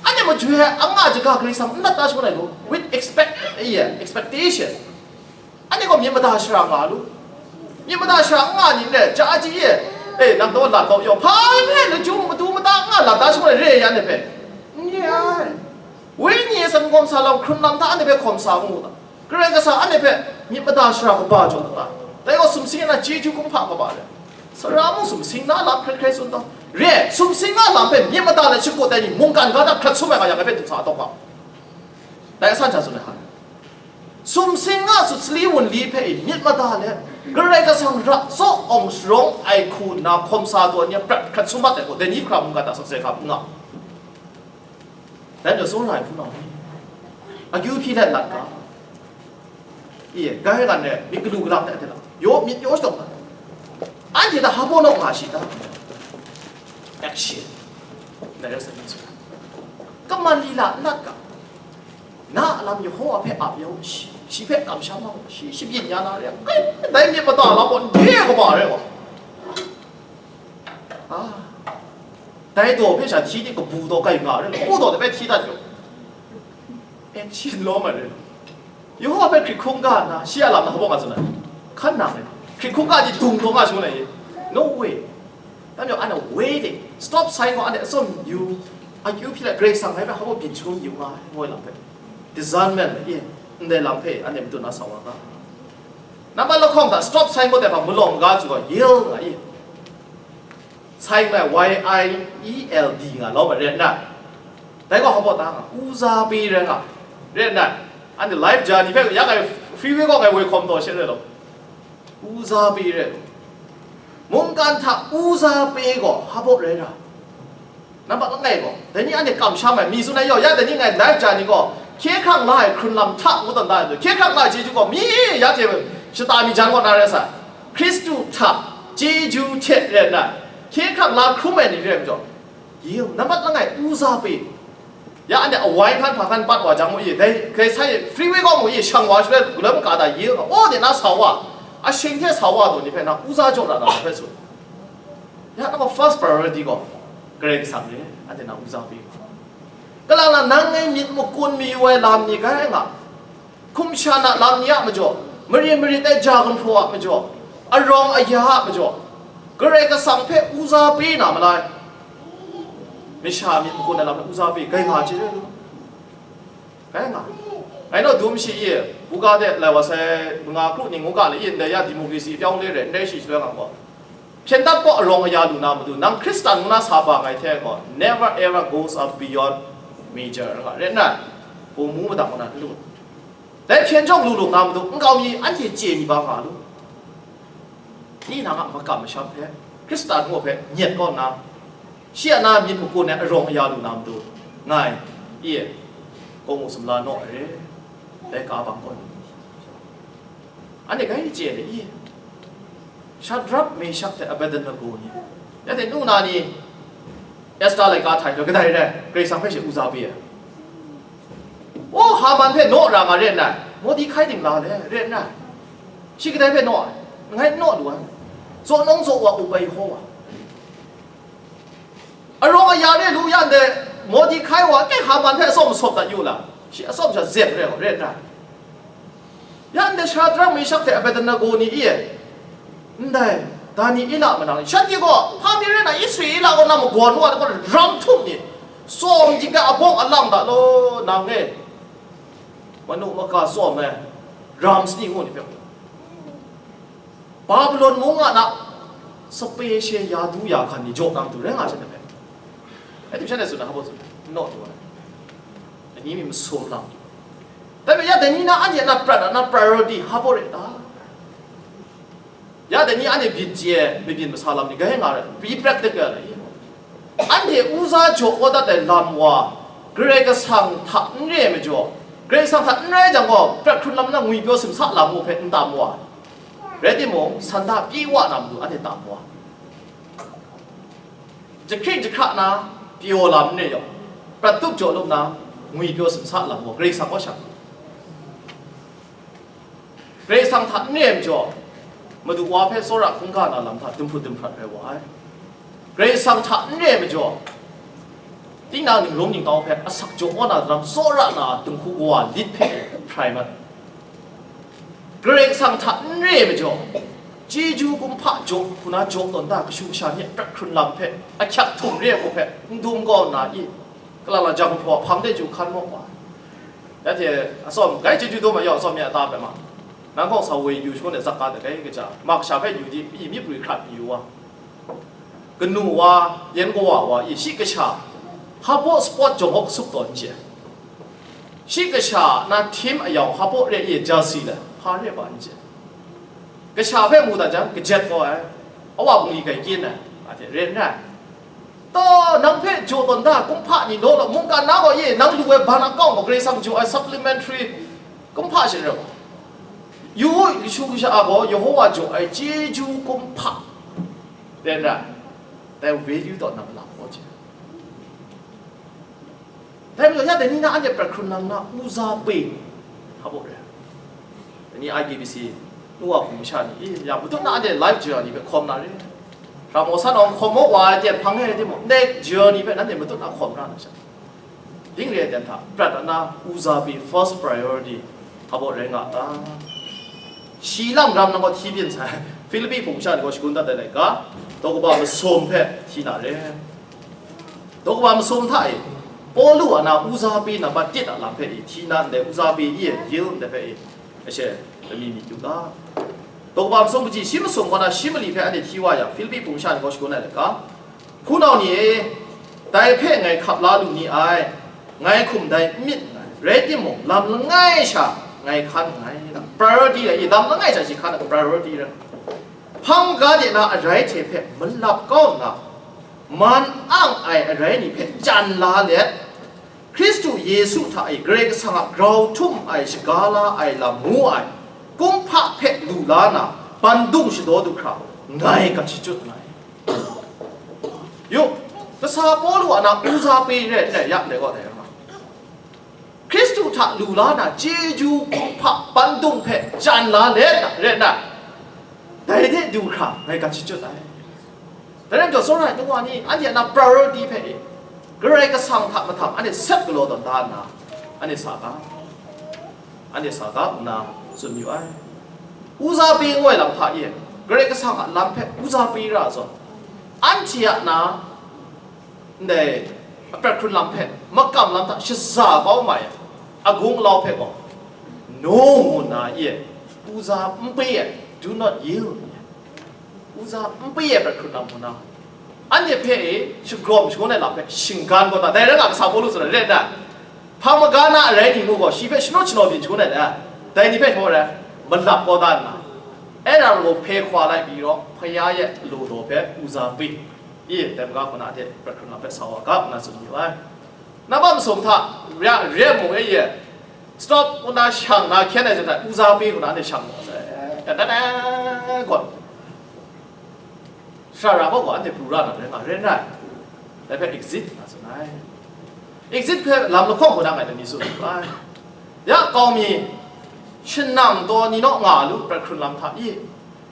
Anhte majoi ai anga jaga Karai Kasang n lat da shangun ai lu, with expect, ye, expectation. Anhte gaw myit mada shara nga lu. Myit mada shara n nga ning re, ja ji e, e, nang taw lat taw yaw, hpa n re, lachyum matu mata n nga lat da shangun ai re ai, anhte hpe n re ai. Wenyi e singkawm sa lam, hkrun lam hta anhte hpe hkawm sa ngu ta. Karai Kasang anhte hpe myit mada shara kaba jaw ta. Dai gaw sumsing na chyeju kumhpa kaba re. Sara mung sumsing na lam hkrai hkrai tsun taw. Re, sumsing na lam hpe myit mada let shakut ai ni mungkan ga hta hkrat sum ai nga yang, ngai hpe du sa, a tawk ga. Dai a san sha tsun ai hka. Sumsing nga sut sali wunli hpe i myit mada let, Karai Kasang ra tsaw awng sharawng ai hku nna hkawm sa taw ni a prat hkrat sum mat ai gaw, dai ni hkra mungga ta sakse hkra n nga. Dai majaw tsawra ai hpunau ni, akyu hpyi let lat ga. Iye, gai ngan e myit galu galang de, de la. Yaw, myit yaw shadawn ga. Anhte hta hpa baw nawk nga shi ta? Action. Dai rai sa ni su. Kaman lila n lat ga. Na a lam Yehowa hpe ap ya u, shi, shi hpe kamsham ya u, shi shabyin ya na re ai, dai myit mada lam gaw n de kaba rai wa. Ah, dai daw hpe sha hti ni kabu daw kai nga re, kabu daw de hpe hti dat yu. Action law mat re. Yehowa hpe hkrit hkungga nna, shi a lam na hpa nga tsun ai. Hkan nang e. Hkrit hkungga ni dung taw nga shangun ai. No way. Dai majaw, anhte waiting. Stop sign gaw anhte atsawm yu, akyu hpyi let Karai Kasang ngai hpe hpa baw byin shangun yu nga ai, ngu ai lam hpe. Discernment, e, ndai lam hpe anhte matut na sa wa ga. Nambat lahkawng hta stop sign gaw dai hpang malawng maga tsun gaw, yield nga i. Sign gaw Y I E L D nga lawm ai rai nna, dai gaw hpa baw ta nga, uza pyi rai nga, rai nna, anhte life journey hpe ya ngai freeway gaw ngai woi hkawm taw she rai law, uza pyi rai. Mungkan hta uza pyi gaw hpa baw rai ra. Nambat langai gaw, dai ni anhte kamsham ai, mi tsun ai yawng, ya dai ni ngai life journey gaw, hkye hkrang la ai hkrun lam hta ngu tawn da ai, hkye hkrang la ai chyeju gaw, mi ya hte shata mi jan kaw na rai sa, Hkristu hta chyeju hte rai nna, hkye hkrang la hkrum ai ni re ai majaw, yu, nambat langai uza pyi. Ya anhte awai hkan hpa hkan pat wa jang mu i, dai, dai sai freeway gaw mu i, shang wa shaloi, galoi maka da yu nga, o, de na sa wa, ashing hte sa wa taw ni hpe na uza jaw ra na hpe tsun. Ya, nang gaw first priority gaw Karai Kasang re, anhte nang uza pyi. Kalang na nang e myit makun mayu ai lam ni gai nga, hkum shan a lam ni a majaw, mare marit ai ja gumhpraw a majaw, arawng aya a majaw, Karai Kasang hpe uza pyi na malai. Masha myit makun ai lam hpe uza pyi, gai nga chye lu. Gai nga. Ngai naw dum shi i, buga de lai wa sai, manga kru ning ngu ga le i, ndai ya democracy pyawng le re, ndai shi shaloi nga gaw, hpyen dat kaw arawng aya lu na matu, nang Hkristan ngu na sa ba ngai hte gaw, never ever goes up beyond major nga, rai nna, gaw mu madang ngu na n lu. Dai hpyen jawng lu lu na matu, nkau mi anhte chye mi ba nga lu. Tinang a makam masham hpe, Hkristan ngu hpe nyet kaw nna, shi a na myit makun ai arawng aya lu na matu, ngai, i, kawng u sumla naw ai re, dai ka bang kaw ni. Anhte gai chye ai i, Shadrak, Meshak hte Abednego ni, ya hte nu na ni, Esta laika htai hkra kadai rai, Karai Kasang hpe shi uza pyi ai. O, Haman hpe naw ra nga re nna, Mordekai dingla le re nna, shi kadai hpe naw ai, ngai n naw lu ai, zaw nawng zaw wa, upai hkaw wa. Arawng aya re lu yan de, Mordekai wa, ke Haman hpe atsawm masawp dat yu la, shi atsawm sha zem re, re nna. Ya ndai Shadrak, Meshak hte Abednego ni i, ndai Daniela manang ni, shanhte gaw hpa mi rai na, Israela gaw na magawn wa ai gaw ram htum ni, tsawm dik ai abawng alang da law, nang e, manu maka tsawm ai, ram sani ngu ni hpe, Babilon mung a na sape she ya du ya hkan ni jaw nang du rai nga sha hpe. Rai tim shan e tsun ai, hpa baw tsun, n naw du ai. Ani mi masum lang. Dai hpe ya dai ni na anhte na prat na priority hpa baw re ta? Ya dai ni anhte byin chye ai mabyin masa lam ni gai nga rai, be practical ai. Anhte uza jaw kau dat ai lam wa, Karai Kasang hta n re ai majaw, Karai Kasang hta n rai jang gaw, prat hkrun lam na ngwipyaw simsa lam mu hpe n tam wa. Rai timung, sanda pyi wa na matu anhte tam wa. Jahkring jahkra na pyaw lam n re yaw, prat tup jaw lup na ngwipyaw simsa lam gaw Karai Kasang kaw sha. Karai Kasang hta n re ai majaw, madu wa hpe tsawra hkungga na lam hta dumhput dumhprat rai wa ai. Karai Kasang hta n re ai majaw, tinang ningrum ningtau hpe asak jaw wa na daram tsawra na dinghku kawa lit hpe hprai mat. Karai Kasang hta n re ai majaw, chyeju kumhpa jaw hku na jaw tawn da kashu kasha ni prat hkrun lam hpe ahkyak htum re ai hku hpe n dum kau nna i, kalang lang jang hpaw hpang de ju hkan maw wa? Ya hte atsawm, gai chyeju dum ai yawng atsawm ya ta hpe ma, nang gaw sa woi yu shangun de zak ka de gai kaja, ma kasha hpe yu di, i myi prwi hkrat yu wa. Kanu wa, yan kawa wa, i shi kasha, hpa baw sport jawng hawk sup tawn n chye. Shi kasha na htim ayawng hpa baw re i jersey le, hpa re ba n chye. Kasha hpe mu dat jang, kajet kau ai, awa bungli kai kyin ai, a hte ren rai. Taw, nang hpe jaw tawn da, kumhpa ni law law, mungkan na gaw ye, nang lu ai ban akawng gaw Karai Kasang jaw ai supplementary kumhpa shin rai. Yu u, kashu kasha a gaw Yehowa jaw ai chyeju kumhpa ren rai. Dai value taw nang lap kau hte. Dai majaw, ya dai ni na anhte prat hkrun lang na, uza pe, hpa baw re. Dai ni I K B C, nu wa hpung masha ni, i, ya matut na anhte life journey hpe hkawm na re. Hkra maw san awng hkawm maw wa ai ten hpang e timung, ndai journey hpe nanhte matut na hkawm ra na sha. Ding re ai ten hta, prat na uza pe first priority, hpa baw rai nga ta? Shi lam ram nang gaw hti byin sai, Philippi hpung masha ni gaw shagun dat ai laika, daw kaba masum hpe hti na re. Daw kaba masum hta e, Pawlu a na uza pe nambat tit a lam hpe e, hti na ndai uza pe i e, yil ndai hpe e, ashe, lami myit yu ga. Daw kaba masum kaji shi masum kaw na shi mali hpe anhte hti wa yang, Philippi hpung masha ni gaw shagun ai laika, hpunau ni e, dai hpe ngai hkap la lu ni ai, ngai hkum dai n myit nngai, rai timung, lam langai sha ngai hkan nngai. Priority rai i, lam langai sha shi hkan ai priority rai. Hpang ga de na arai hte hpe malap kau nna, man ang ai arai ni hpe chyan la let, Hkristu Yesu hta e Karai Kasang a grau htum ai, shaga la ai lam ngu ai kumhpa hpe lu la na, bandung shadaw du hkra, ngai gat shachyut nngai. Yu, kasa Pawlu a na uza pe rai, rai, ya ndai gaw dai nga. Hkristu hta lu la na, chyeju kumhpa bandung hpe chyan la let na, rai na, dai de du hkra, ngai gat shachyut ai. Dai rai majaw, tsawra ai nu wa ni, anhte a na priority hpe e, Karai Kasang hta mahtang anhte sep galaw tawn da nna, anhte sa ga, anhte sa ga nna tsun yu ai. Uza pe ngu ai lam hta e, Karai Kasang a lam hpe uza pe ra ai zawn, anhte a na, ndai aprat hkrun lam hpe makam lam hta shaza kau mai ai, agung alau hpe gaw, no ngu nna e, uza n pe ai, do not yield. Uza n pe ai prat hkrun lam hku na, anhte hpe e shagrawm shangun ai lam hpe shinggan kau ta, dai rai nga, kasa Pawlu tsun ai rai nna, hpang maga na arai ni mung gaw, shi hpe shanawn shanaw byin shangun ai ta, dai ni hpe htaw rai, malap kau da nna, e na ru hpe hkwa lai pyi raw, hpaya e law daw hpe uza pe, i, dai maga hku na hte prat hkrun lam hpe sa wa ga, nna tsun yu ai. Nambat masum hta, ya, re mung e ye, stop ngu na shang na hkyen ai zawn, uza pe hku na anhte shang gaw, da, da, da, gaw, shara gaw gaw anhte pru ra na rai nga, rai n rai? Dai hpe exit nga tsun ai. Exit hpe lam lahkawng hku na ngai dai ni tsun ai. Ya kau mi, shanang taw ni naw nga lu, prat hkrun lam hta i,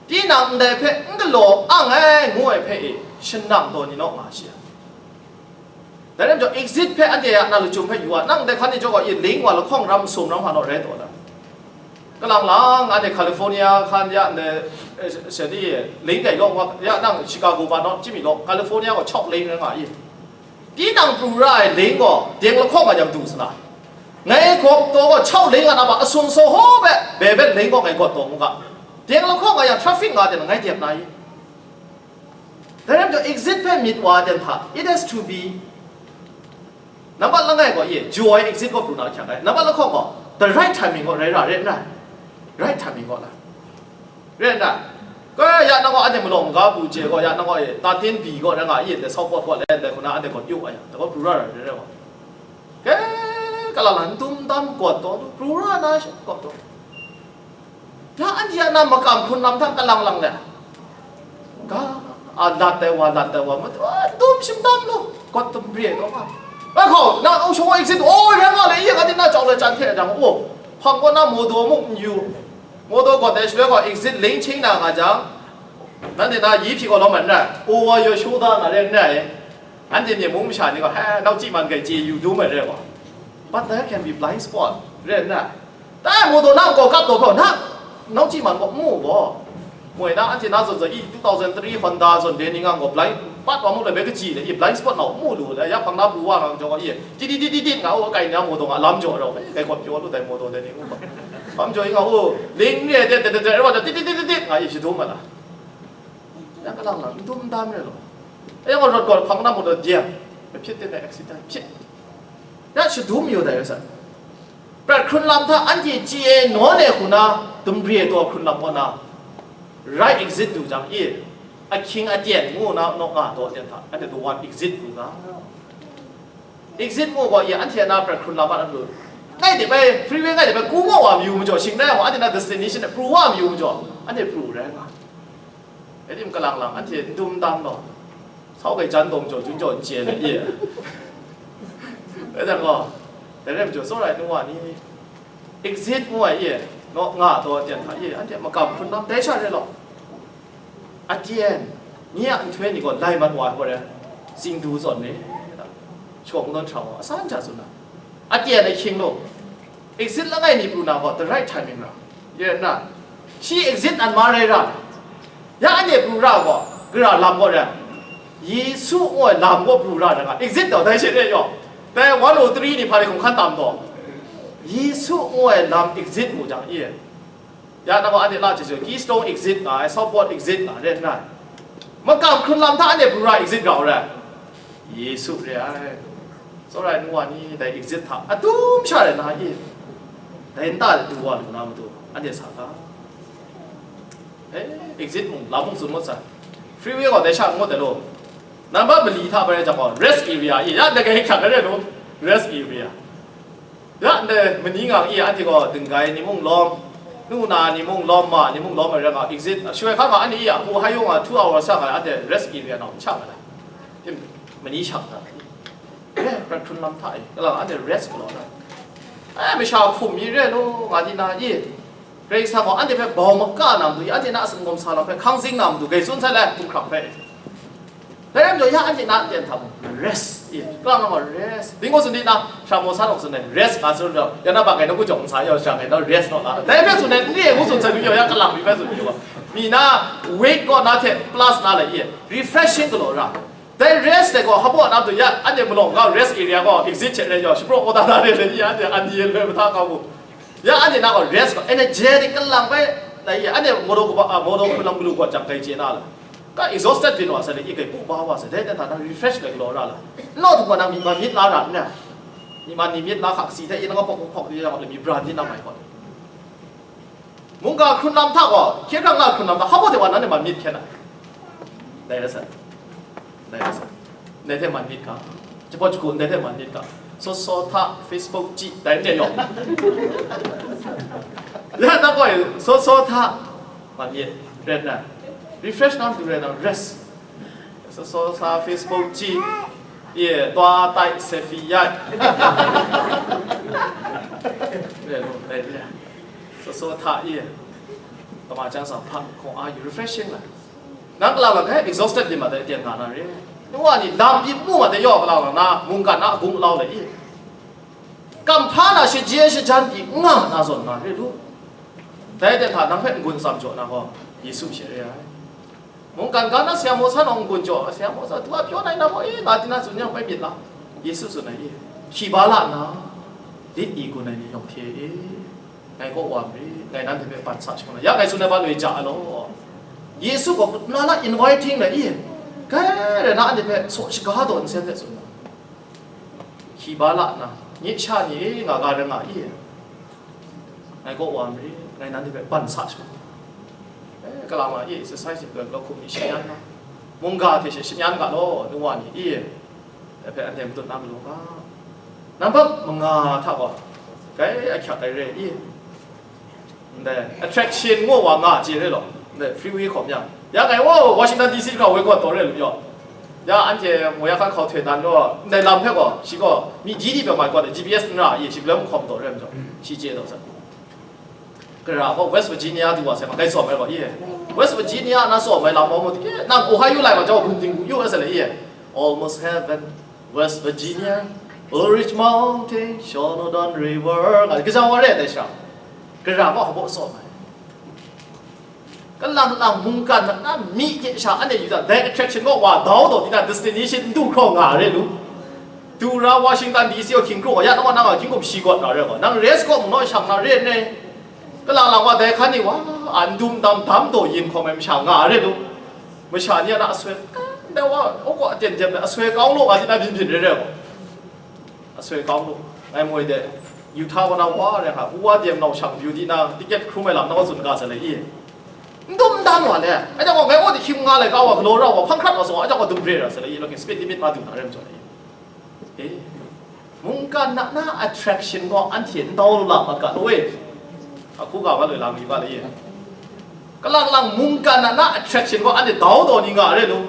tinang ndai hpe n galaw ang ai ngu ai hpe e, shanang taw ni naw nga shi ai. Dai rai majaw, exit hpe anhte a na lachyum hpe yu wa, nang dai hkan e jaw gaw, i, ling wa lahkawng ram, sum ram hpa naw rai taw da. Kalang lang, anhte California hkan ya, ndai, eh, se ni, ling dai law, ya, nang Chicago pa naw, chyim mi law, California gaw chau ling rai nga i. Tinang pru ra ai ling gaw, ding lahkawng a yang du sa na. Ngai gawp taw gaw, chau ling a na ma, asun saw haw hpe, bye bye ling gaw ngai gawp taw mu ga. Ding lahkawng a yang traffic nga de na, ngai dep na i. Dai rai majaw, exit hpe myit wa ai ten hta, it has to be, nambat langai gaw e, jaw ai exit gaw pru na ahkyak ai. Nambat lahkawng gaw, the right timing gaw rai ra, rai n rai? Right timing gaw la, rai n rai? Ka ya nang gaw, anhte malawng maga bu je gaw, ya nang gaw e, tatin bi gaw, rai nga, e, the southport gaw, lai ndai hku na, anhte gaw pyu ai, dai gaw pru ra ra, rai rai gaw. Ke, kala la, n dum dam gawt taw, pru ra na she gawt taw. Ya, anhte a na makam hkrun lam hta kalang lang le, ga, a, lat ai wa, lat ai wa, ma, a, dum shim dam lu, gawt dum re taw nga. Ai hkaw, na, o, shawng exit, o, rai nga le, i, ga di na chau le, chan hte jang, o, hpang kaw na motor muk n yu, motor gawt ai shaloi gaw, exit ling ching na nga jang, nanhte na yi hpyi gaw lawm ai n rai, o, wa, yaw shu da na re n rai. Anhte myen mung masha ni gaw, he, nau chyi man kai chye yu dum ai re gaw. But there can be blind spot, re n rai? Dai motor na nkaw kap taw hpe, na, nau chyi man gaw n mu gaw. Moi na, anhte na zawn zawn, i, two thousand three Honda zawn de ni nga gaw, blind, pat wa mu lai bai kachyi le, i, blind spot na mu lu le, ya hpang na pru wa nga jaw gaw, i, tit tit tit tit tit nga, o, kai ni na motor nga lam jaw rau, e, kai gaw pyaw lu dai motor de ni ngu gaw. Lam jaw i nga, o, ling re de, de, de, de, wa jaw, tit tit tit tit tit nga, i, shadum ma la. Ya kalang lang, n dum n dam re law. E, yang gaw rawt gaw, hpang na motor de, ဖြစ်သင့်တဲ့ accident ဖြစ် Ya shadum mayu dai rai sa. Prat hkrun lam hta anhte chye ai nawn e hku na, dum re ai taw hkrun lam kaw na, Right exit du jang i, ahkying aten ngu na naw nga daw ten hta, anhte the one exit du ga. Exit mu gaw i, anhte na prat hkrun lam a lu. Ngai de bai, freeway ngai de bai, ku maw wa mayu majaw, shing rai mu, anhte na destination e pru wa mayu majaw, anhte pru rai nga. E tim kalang lang, anhte n dum dam law. Sau gai jan dawng jaw, jun jaw n chye le, i. Rai jang gaw, dai rai majaw, tsawra ai nu wa ni, exit mu ai i, naw nga daw ten hta i, anhte makam hkrun lam dai sha rai law. Aten, nye a nhtoi ni gaw lai mat wa ai gaw rai, tsingdu zawn re, shawng nawn htra wa, asan hta tsun na. Aten ai hkying law, exit langai mi pru na gaw, the right timing ra, ye na, shi exit an ma rai ra, ya anhte pru ra gaw, gara lam gaw rai, Yesu ngu ai lam gaw pru ra ra nga, exit daw dai she re yaw, dai one oh three ni hpa rai hkung hkan tam daw, Yesu ngu ai lam exit mu jang i, ya, nang gaw anhte la chye chye, Keystone exit nga ai, Southport exit nga re nna, makam hkrun lam hta anhte pru ra exit ga u rai? Yesu re ai. Tsawra ai nu wa ni dai exit hta atum sha rai na i, dai nta de du wa lu na matu, anhte sa ga. E, exit mung, la mung tsun ngut sai. Freeway gaw dai sha ngut ai law. Nambat mali hta bai rai jang gaw, rest area i, ya, ndai gai hkyak ai re law, rest area. Ya, ndai mani ngang i, anhte gaw dinggai ni mung lawm, nu na ni mung lawm, ma ni mung lawm ai rai nga, exit, shawai hkam nga, anhte i, a hku hai yung nga, two hours sa nga, anhte rest area nau n shang ai. Tim, mani shang na. Eh, prat hkrun lam hta i, kalang anhte rest galaw na. Eh, masha hkum mi re law, nga di na i. Karai Kasang gaw anhte hpe bau maka na matu, anhte na a singawm sa lam hpe hkang zing na matu, gai tsun sai lai, hkumhkrang hpe. Dai rai majaw, ya anhte na aten hta mung, rest, e, kalang na gaw rest. Ning gaw tsun di na, shara maw san awng tsun ai, rest nga tsun rau, ya na ba gai na ku jawng n sa, ya shara gai na rest naw la. Dai hpe tsun ai, n re ngu tsun sai lu yaw, ya kalang mi hpe tsun lu yaw. Mi na, weight gaw na hte plus na lai e, refreshing galaw ra. Dai rest dai gaw, hpa na matu, ya, anhte malawng ga rest area gaw, exit hte rai yaw, shapraw kaw da da re le, ya, anhte anhte loi mahta kau mu. Ya, anhte na gaw rest gaw, energetic kalang bai, lai e, anhte motor kaba, a, motor hkun lam galu gaw jang kai chye na la. Ka exhausted byin wa sai le, i kai pu ba wa sai, dai dan hta na refresh kai galaw ra la. N law htung gaw nang myi man myit la ra n na. Myi man ni myit la hkak si hte, i nang a pawk hpawk di yang le, myi bran di na mai gaw. Mungga hkrun lam hta gaw, hkye hkrang nga hkrun lam hta, hpa de wa nanhte man myit hkyen a? Dai rai sai. Dai rai sai. Ndai hte man myit ga. Jahpaw jahku ndai hte man myit ga. Saw saw hta, Facebook chyi, dai n re yaw. Ya, na gaw, saw saw hta, man myit, ret na. Refresh na matu rai na, rest. Saw saw hta, Facebook chyi, ye, twa tai, selfie yai. Re lu, dai re. Saw saw hta, ye. Kama chang sa hpa, hkawng a yu, refreshing la. Nang kalang lang hkai exhausted di ma dai, tian nga na re. Nwa ni lam byin mu ma dai yaw kalang lang na, mungkan na agung lau le i. Kam hpa na shaje shajan di nga na zawn nga re lu. Dai de hta nang hpe n-gun tsam jaw na gaw, Yesu she re ai. Mungkan ga na sya maw san awng n-gun jaw, sya maw san, tu a pyaw nai na gaw, e, nga di na tsun yang bai myit la. Yesu tsun ai e, hkyi ba la nna, lit i gun ai ni yawng hte e. Ngai kaw wa marit, ngai nanhte hpe ban sa shangun ai. Ya ngai tsun ai hpa loi ja ai law. Yesu gaw na na inviting rai i, grai rai na anhte hpe saw shaga daw nsen hte tsun ai. Hkyi ba la nna, nye sha ni e nga ga rai nga i, ngai kaw wa marit, ngai nanhte hpe ban sa shangun ai. Eh, kalang ma i, exercise ni, lahkum ni shanyan na, mungga hte she shanyan ga law, nu wa ni i, dai hpe anhte matut na galaw ga. Nambat manga hta gaw, grai ahkyak ai re i, ndai attraction ngu wa nga chye re law, ndai freeway hkawm yang, ya ngai, oh, Washington D C hkra woi gaw taw re lu yaw. Ya anhte mo ya hkan hkau htoi dan gaw, ndai lam hpe gaw, shi gaw, mi di di pyaw mai gaw, G P S n ra i, shi galoi mahkawm taw re ai majaw, shi chye taw sai. Gara gaw West Virginia du wa sai ma, kai tsawm ai gaw i. West Virginia na tsawm ai lam gaw mu, nang Ohio lai ma jau, gun ting yu ai sai le i. Almost heaven, West Virginia, Blue Ridge Mountain, Shenandoah River, nga, kaja wa re dai sha. Gara gaw hpa tsawm ai. Kalang lang mungkan na, na mi hte sha anhte yu jang, dai attraction gaw wa dau daw di na, destination n du hkraw nga re lu. Du ra Washington D C gaw hkying kru gaw, ya nang wa nang a hkying kum shi gawt nga re gaw, nang rest gaw mung naw shang na re n re. Kalang lang wa dai hkan ni wa, an dum dam dam daw yin hkawm ai masha nga re lu. Masha ni a na asoi, ndai wa, o gaw aten dem ai, asoi kau law nga di na byin byin re re gaw. Asoi kau lu, ngai moi de, Utah wa na wa re nga, u wa dem nau shang biu di na, ticket hkrum ai lam na wa tsun ga sa le i. N dum n dan wa le, a jang gaw ngai gaw di hkying nga lai, ka wa galaw ra wa, hpang hkrat wa sa wa, a jang gaw dum re ra sa le, i lo hkying speed limit ma du na re majaw le. Eh, mungkan na na attraction gaw anhte n dau lu la mat ga, we. A hku ga wa loi lang mi ba le ye. Kalang lang mungkan na na attraction gaw anhte dau daw ni nga re lu.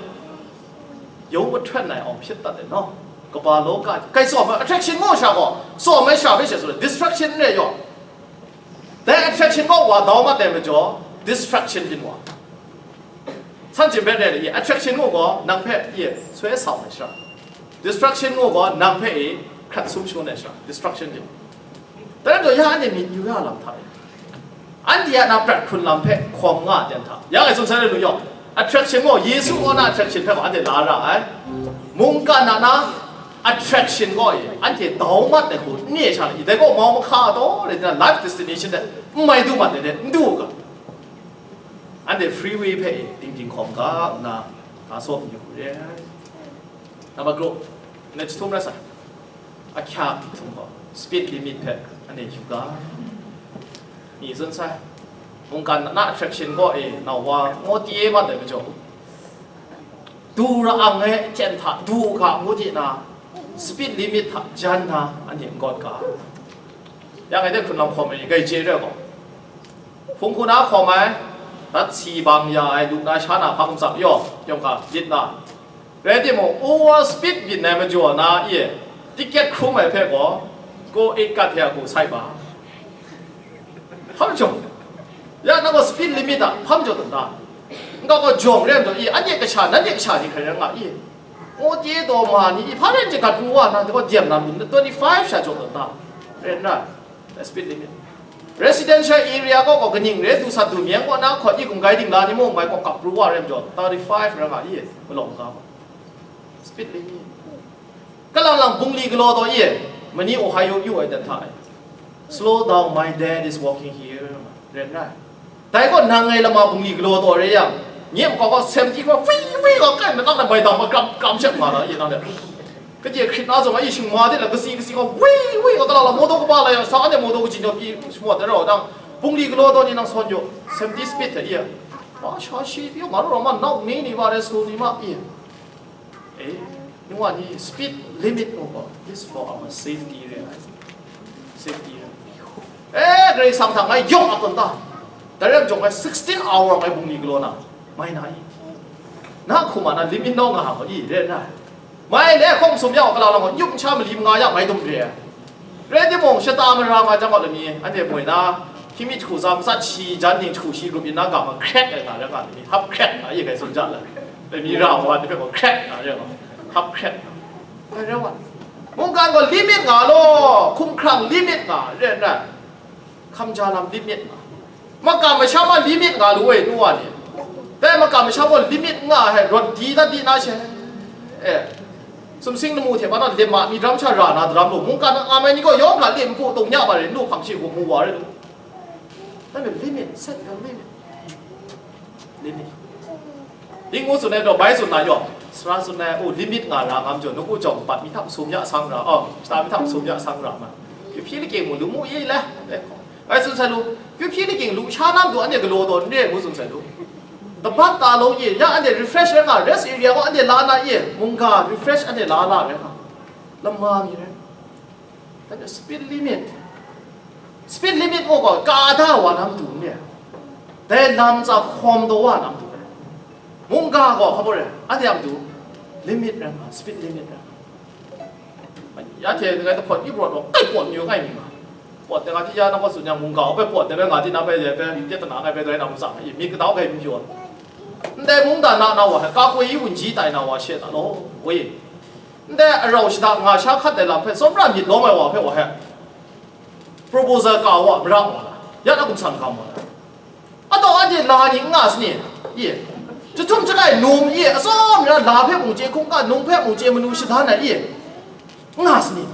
Yawng mahtuan ai awng hpyit dat ai naw. Kaba law ka, kai tsawm ai attraction gaw sha gaw, tsawm ai sha hpe she tsun ai, distraction n re yaw. Dai attraction gaw wa dau mat ai majaw, distraction byin wa. San jin hpe re ai, attraction gaw nang hpe ye soi sau ai sha. Distraction gaw nang hpe e hkrat sum shangun ai sha. Distraction byin. Dai rai majaw, ya anhte myit yu ya lam hta e, anhte a na prat hkrun lam hpe hkawm nga ai ten hta, ya ngai tsun sai lu yawng, attraction gaw, Yesu kaw na attraction hpe gaw anhte la ra ai. Mungkan na na attraction gaw e, anhte dau mat ai hku n re sha le, dai gaw mau mahka taw re na life destination de n mai du mat ai de, n du u ga. Anhte freeway hpe e, ting ting hkawm ga nna, ga sawm yu re ai. Number group, next htum rai sa. Ahkya htum gaw, speed limit hpe anhte yu ga. Mi tsun sai, mungkan na attraction gaw e, nau wa ngaw ti e mat ai majaw, du ra ang ai hten hta du u ga ngu di na, speed limit hta jan na, anhte n gawt ga. Ya ngai de hkrun lam hkawm ai ni, grai chye re gaw, hpung hku na hkawm ai, dat si bang ya ai, lu na sha na hpa kamtsam yaw, yawng hka lit na, rai timung, over speed byin ai majaw na e, ticket hkrum ai hpe gaw, ko eight kat hte a ko sai ba. Hpa majaw, ya nang gaw speed limit a hpa majaw tawn ta? N ga gaw jawng re ai majaw i, anhte kasha, nanhte kasha ni hkrai rai nga i? Ngu ti daw ma ni i, hpa rai n chye gat pru wa na, dai gaw dem na, twenty five sha jaw tawn ta? Rai n rai? Speed limit. Residential area gaw, gaw kaning re, du sat du myeng kaw na hkawt i, gunggai dingla ni mung mai kaw kap pru wa rai majaw, thirty five rai nga i, malawng ga gaw. Speed limit. Kalang lang bungli galaw taw i, mani Ohio yu ai dan hta e, "Slow down, my dad is walking here," rai n rai? Dai gaw nang ngai lama bungli galaw taw re yang, nye makau gaw seventy gaw, wi, wi gaw kai manak na bai dang makram kram shep nga na, i nang de. Kaje hkrit na zawn, i shingma de la, kasi, kasi gaw, wi, wi gaw, kala la, motor kaba la yang, sa anhte motor kaji naw pyi shamu ai rau dang, bungli galaw taw ni nang sawn yu, seventy speed hte i, ma sha shi pyi, nga ru rau ma, nau ni ni ma, re su ni ma, i. Eh, nu wa ni, speed limit gaw, is for our safety, re ai. Safety, re ai. Eh, Karai Kasang hta ngai yawng ap tawn ta. Dai rai majaw ngai sixteen hour ngai bungli galaw na, mai na i? Na hkum a na limit naw nga hkawt i, re n rai? Mai le hkawng sum ya u, kala lang gaw, nyum sha mali manga ya ngai dum re ai. Rai timung, shata mara nga jang gaw lami, anhte moi na, hkying mi jahku tsa matsat shi, jan ning jahku shi grup yin na ga ma, crack ai nga rai nga lami, hap crack nga, i gai tsun ja la. Lami ra wa ni hpe gaw crack nga rai nga, hap crack nga. Rai rai wa. Mungkan gaw limit nga law, hkumhkrang limit nga, rai n rai? Hkam ja lam limit nga. Makam masham a limit nga lu e, nu wa ni. Dai makam masham gaw limit nga ai, rawt di dat di na she. Eh, sumsing lamu hte ba na lem ma mi dram sha ra na daram lu, mungkan a ngam ai ni gaw yawng hkra lim hku tung nya ba rai, lu hpang shi hku mu wa rai lu. Dai limit, set the limit. Limit. Ning ngu tsun ai gaw, bai tsun na yawng, sara tsun ai, oh, limit nga ra ngam jaw, nawku jawng bat mi hta masum ya sang ra, oh, shata mi hta masum ya sang ra ma. Kyu hpyi lakying mu lu mu ye le. Bai tsun sai lu, kyu hpyi lakying lu sha na matu anhte galaw taw n re ngu tsun sai lu. Tabat ta long ye, ya anhte refresh rai nga, rest area gaw anhte la na ye, mungga refresh anhte la la rai nga. Lama mi rai. That is speed limit. Speed limit gaw gaw, ka da wa na matu n re. Dai lam tsa hkawm taw wa na matu rai. Mungga gaw, hpa baw rai, anhte a matu limit rai nga, speed limit rai nga. Ya hte ngai dahpawt ip rawt gaw, kai pawt mayu ngai mi ma. Pawt de nga di ya na gaw tsun yang, mungga gaw bai pawt de bai nga di na bai de bai, pyat tana ngai bai doi na mung tsang, i myit kadau gai n pyaw. Ndai mungdan na na wa, ka koi i wunji tai na wa she ta law, we. Ndai arau shada nga sha hkat ai lam hpe tsawmra myit lawm ai wa hpe wa he, proposal ka wa, mara wa la, ya na gumsang hkam wa la. Ataw anhte la ni n nga sani? Ye. Jahtum jakai num ye, atsawm ra la hpe mung chye, hkungga num hpe mung chye, manu shadan ai ye. N nga sani?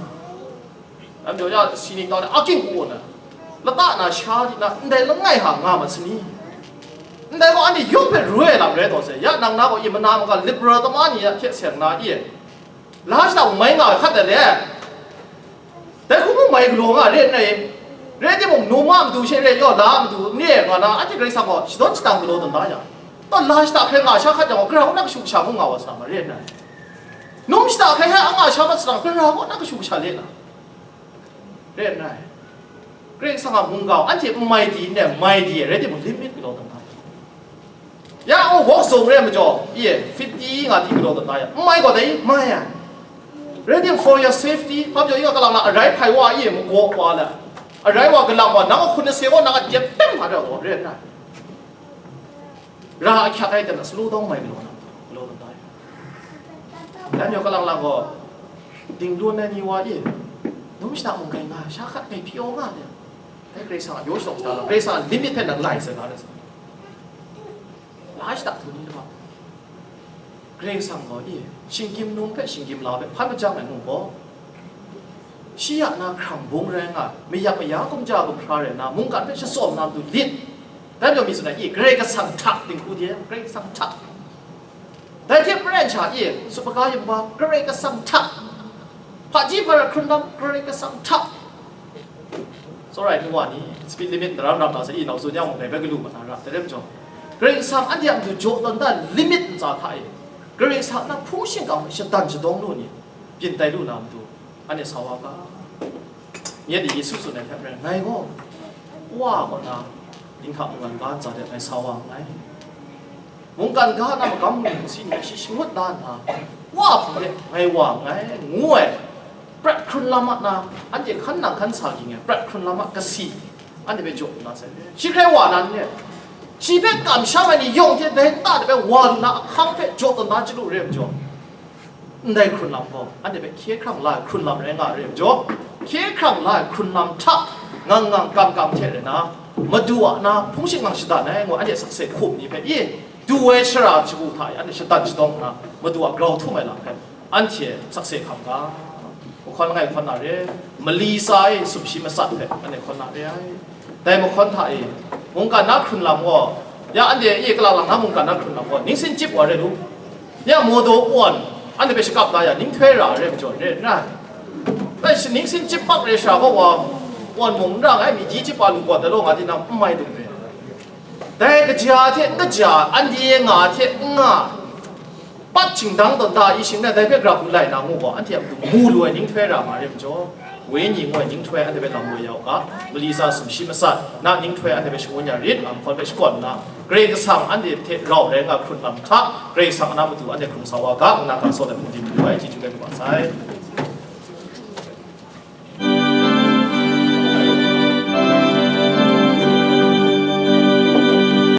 Lam jaw ya, si ning tau na, aking kaw na, lata na sha di na, ndai langai ha nga ma sani? Ndai gaw anhte yawng hpe ru ai lam rai taw sai, ya nang na gaw i mana maka liberal tama ni ya hte seng na ye. La shada mai nga hkat ai le. Dai hku mung mai galaw nga re n rai? Rai timung, num a matu she re yaw, la a matu n re nga na, anhte Karai Kasang gaw shadawn shadang galaw tawn da yang, tawn la shada hkrai nga sha hkat yang gaw, Karai Kasang kaw na kashu kasha ngu nga wa sa ma, re n rai? Num shada hkrai hkrai nga sha mat salang, Karai Kasang kaw na kashu kasha le na, re n rai? Karai Kasang a mungga gaw anhte n mai di n rai, mai di rai timung, limit galaw tawn da. Ya, o, wok zung re majaw, i, fifty nga di galaw dat na ya, n mai gaw dai, mai ai. Ready for your safety, hpa majaw, i, kalang na arai hpai wa, i, magaw wa la, arai wa galang wa, nang a hkun ase gaw, nang a dep tem hpa ra gaw, re na. Ra ahkyak ai, tana slow down mai galaw na, galaw dat na ya. Dan yaw kalang lang gaw, dingdun ai ni wa, i, num shada mung kai nga, sha hkat kai pyi aw nga, ya. Dai Karai Kasang a yaw shadawn shada lam, Karai Kasang a limit hpe nang lai sai nga na sa. La shada htung ni law, Karai Kasang gaw, i, shinggyim num hpe shinggyim la hpe hpan majang ai mung gaw, shi ya na hkrang bung rai nga, mayak maya kumja gumhkra rai na, mungkan hpe shatsawm na matu lit. Dai majaw mi tsun ai, i, Karai Kasang hta dinghku de, Karai Kasang hta. Dai hte maren sha, i, supaka yumba, Karai Kasang hta. Hpaji hparak hkrun lam, Karai Kasang hta. Tsawra ai nu wa ni, speed limit daram ram na sa, i, nau tsun yang, dai bai galu ma na ra, dai rai majaw, Karai Kasang anhte a matu jaw tawn da limit ntsa hta e, Karai Kasang na hpung shingkang hpe shatan shadawng lu ni, byin tai lu na matu, anhte sa wa ga. Nye de Yesu tsun ai hpe maren, ngai gaw Wa kaw na, dinghta mungkan ga ntsa de ngai sa wa nngai. Mungkan ga na magam mung si ni shi shangut da nna, Wa hpang de ngai wa nngai, ngu ai, prat hkrun lam a na, anhte hkan nang hkan sa ging ai, prat hkrun lam a kasi, anhte hpe jaw nna sai. Shi hkrai wa na n re, shi hpe kamsham ai ni yawng hte dai nta de hpe wa lu na ahkang hpe jaw tawn na chyalu re ai majaw, ndai hkrun lam gaw, anhte hpe hkye hkrang la ai hkrun lam rai nga ai re ai majaw, hkye hkrang la ai hkrun lam hta ngang ngang kam kam hte rai na, Madu a na hpung shingkang shatan ai ngu anhte sakse hkum ni hpe, i, du ai shara shagu hta e anhte shatan shadawng nna, Madu a grau htum ai lam hpe, anhte sakse hkam ga. Mahkawn langai hkawn na re, mali tsa e sumshi matsat hpe anhte hkawn na re ai. Dai mahkawn hta e, mungkan na hkrun lam gaw, ya anhte e kalang lang na mungkan na hkrun lam gaw, ningsin chyip wa re lu. Ya, modo wan, anhte hpe shakap da ya, ninghtoi ra re majaw re n rai. Bai shi ningsin chyip mak re sha gaw wa, wan mung n ra nngai, mi ji chyip wa lu gaw, dai law nga tinang n mai dum re. Dai kaja hte n kaja, anhte nga hte n nga, pat shingdang tawn ta i shing na dai hpe gra hku lai na ngu gaw, anhte a matu mu lu ai ninghtoi ra nga re majaw, Wenyi ngu ai ninghtoi anhte hpe lam woi ya u ga, mali tsa sumshi matsat na ninghtoi anhte hpe shangun ya rit, mahkawn hpe shakawn nna, Karai Kasang anhte hte rau rai nga hkrun lam hta, Karai Kasang a na matu anhte hkrung sa wa ga, nna ga saw ai hpung di mayu ai, chyeju rai lu wa sai.